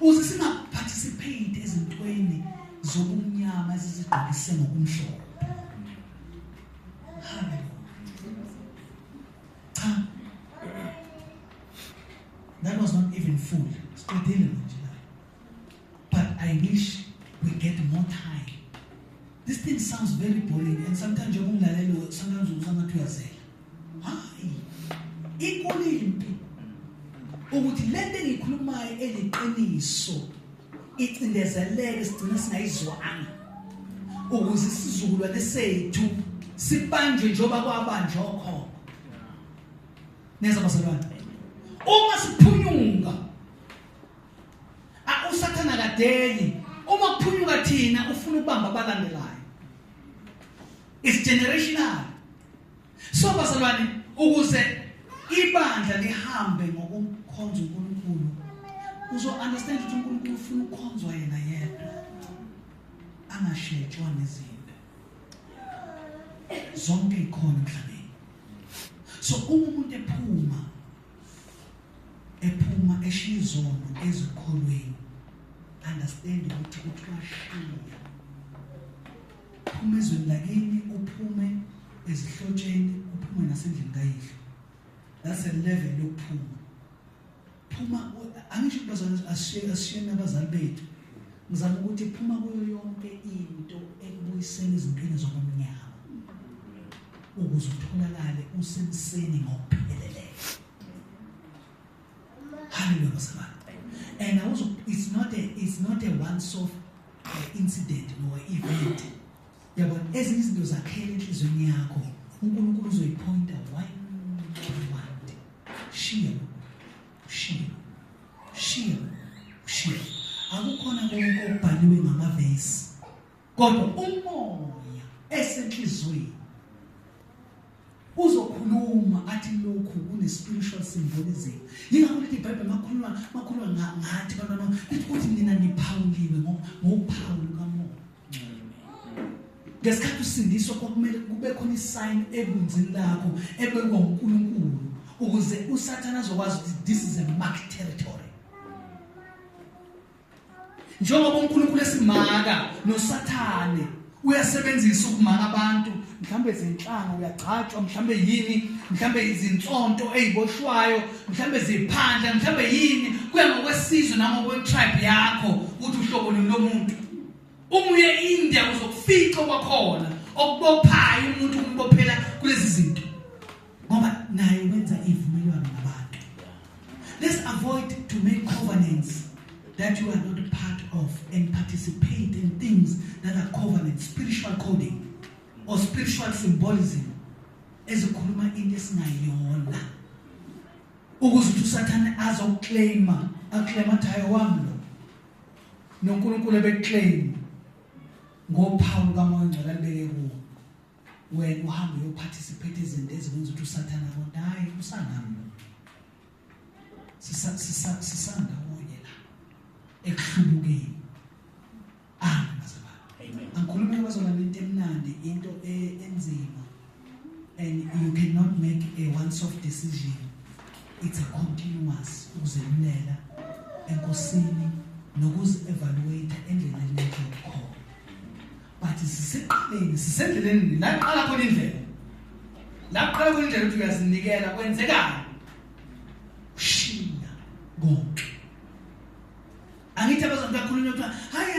Uze singaparticipate ezintweni zobumnyama ezizigqokise ngokumhlophe. Hallelujah. Cha. That was not even full. Siqedile manje la. But I wish we get more time. This thing sounds very boring and sometimes njengoba ungilalele sometimes uzwa ngathi uyazela. Hayi. Inkulu impi ukuthi lento engikhulumayo eliqiniso icindezeleke sigcina singayizwanga ukuze isizukulwane sethu sibanjwe njengoba kwabanjwa okhokho. Neza bazalwane. Uma siphunyuka uSathana kadeli uma kuphunyuka thina ufuna ukubamba abalandelayo. It's generational. So bazalwane ukuze ibandla lihambe ngokukhonza uNkulunkulu uzo understand ukuthi uNkulunkulu ufuna ukukhonzwa yena yedwa angashetshwa nezinto zonke ikhona emhlabeni. So uma umuntu ephuma eshiya izono ezikholweni, understand ukuthi uthi washiya, phuma ezweni lakini, uphume ezihlotsheni, uphume nasendlini kayihlo. That's a level yokuphuma. Phuma, angisho ukuthi bazalwane asishiyeni abazali bethu, ngizama ukuthi phuma kuyo yonke into ekubuyiseni ezintweni zobumnyama ukuze utholakale usemseni ngokupheleleyo. Hallelujah bazalwane. And also it's not a once off incident nor event. Yabona ezinye izinto zakhela enhliziyweni yakho, uNkulunkulu uzoyipointa one by one. Shiya, shiya, shiya, shiya. Akukhona konke okubhaliwe ngamavesi, kodwa umoya esenhliziyweni uzokhuluma athi lokhu kune spiritual symbolism. Yingakho lithi iBhayibheli makhuluma ngathi bantwana, lithi ukuthi nina niphawuliwe ngophawu lukamoya. Ngesikhathi usindiswa kwakumele kube khona isign ebunzini lakho ebekwa uNkulunkulu ukuze uSathana azokwazi ukuthi this is a marked territory. Njengoba uNkulunkulu esimaka, noSathane uyasebenzisa ukumaka abantu, mhlambe izinhlanga uyagcatshwa, mhlambe yini, mhlambe izinsonto eziboshwayo, mhlambe ziphandla, mhlambe yini, kuya ngokwesizwe nangokwe-tribe yakho ukuthi uhlobo luni lomuntu. Uma uye e-India uzokufica kwakhona okubophayo umuntu, umbophela kulezi zinto ngoba naye wenza ivumelwano nabantu. Let's avoid to make covenants that you are not part of and participate in things that are covenant, spiritual coding or spiritual symbolism ezikhuluma into esingayona, ukuze ukuthi uSathane azoclaima, aclaim athi hayi wami lo, noNkulunkulu ebeclaim ngophawu kaMoya oNgcwele alibeke kuwo. Wena uhambe uyoparticipate izinto ezikwenza ukuthi uSathane abone, hayi, usanami lo, sisa sisa sisandawonye la ekuhlubukeni. Amen bazalwane. Amen. Angikhulumi bazalwane into emnandi, into enzima, and you cannot make a once off decision. It's a continuous ukuzelulela enkosini nokuzi-evaluate endleleni yakho yokukhona, but siseqaleni, sisendleleni la qala khona indlela, la qala khona indlela ukuthi uyazinikela. Kwenzekani? Ushiya konke. Angithi abazali bakhulunywa kuthiwa hayi,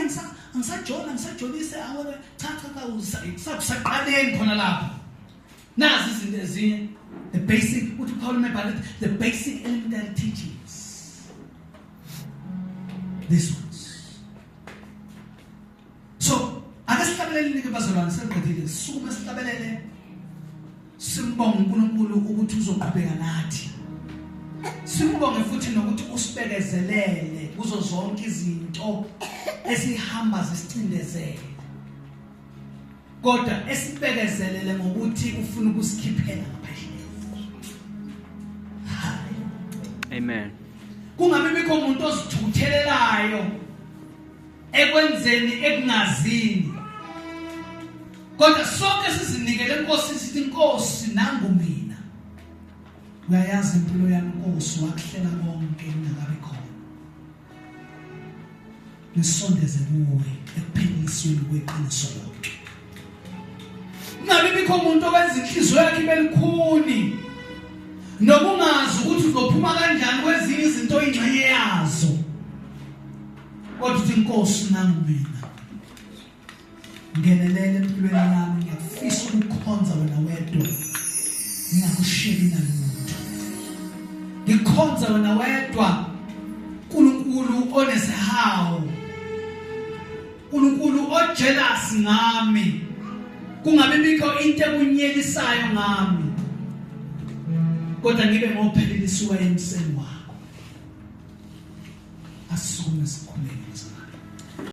angisajona, angisajolise awona. Cha, cha, cha, usaqaleni khona lapho. Nazi izinto ezinye, the basic, uthi Paul mebhala the basic elementary teachings, these ones. So ake sihlabelele ke bazalwane, sengiqedile. Sisukume sihlabelele, simbonge uNkulunkulu ukuthi uzoqhubeka nathi, simbonge futhi nokuthi usibekezelele kuzo zonke izinto esihamba zisicindezele, kodwa esibekezelele ngokuthi ufuna ukusikhiphela ngaphesheya. Amen. Kungabe bikho umuntu ozithukuthelelayo ekwenzeni ekungazini, kodwa sonke sizinikele eNkosini, sithi, "Inkosi, nangu mina." Uyayazi impilo yami Nkosi, wakuhlela konke ngingakabi khona. Ngisondeze kuwe ekuphelisweni kweqiniso lonke. Kungabi bikho umuntu owenza inhliziyo yakhe ibe lukhuni nokungazi ukuthi uzophuma kanjani kwezinye izinto ingxenye yazo. Kodwa uthi Nkosi nangu mina. Ngenelela empilweni yami, ngiyafisa ukukhonza wena wedwa. Ngingakusheli nalutho. Ngikhonza wena wedwa. uNkulunkulu onesihawu. uNkulunkulu ojealous ngami. Kungabi bikho into ekunyelisayo ngami. Kodwa ngibe ngophelelisiwe emseni wakho. Asukume sikhuleke.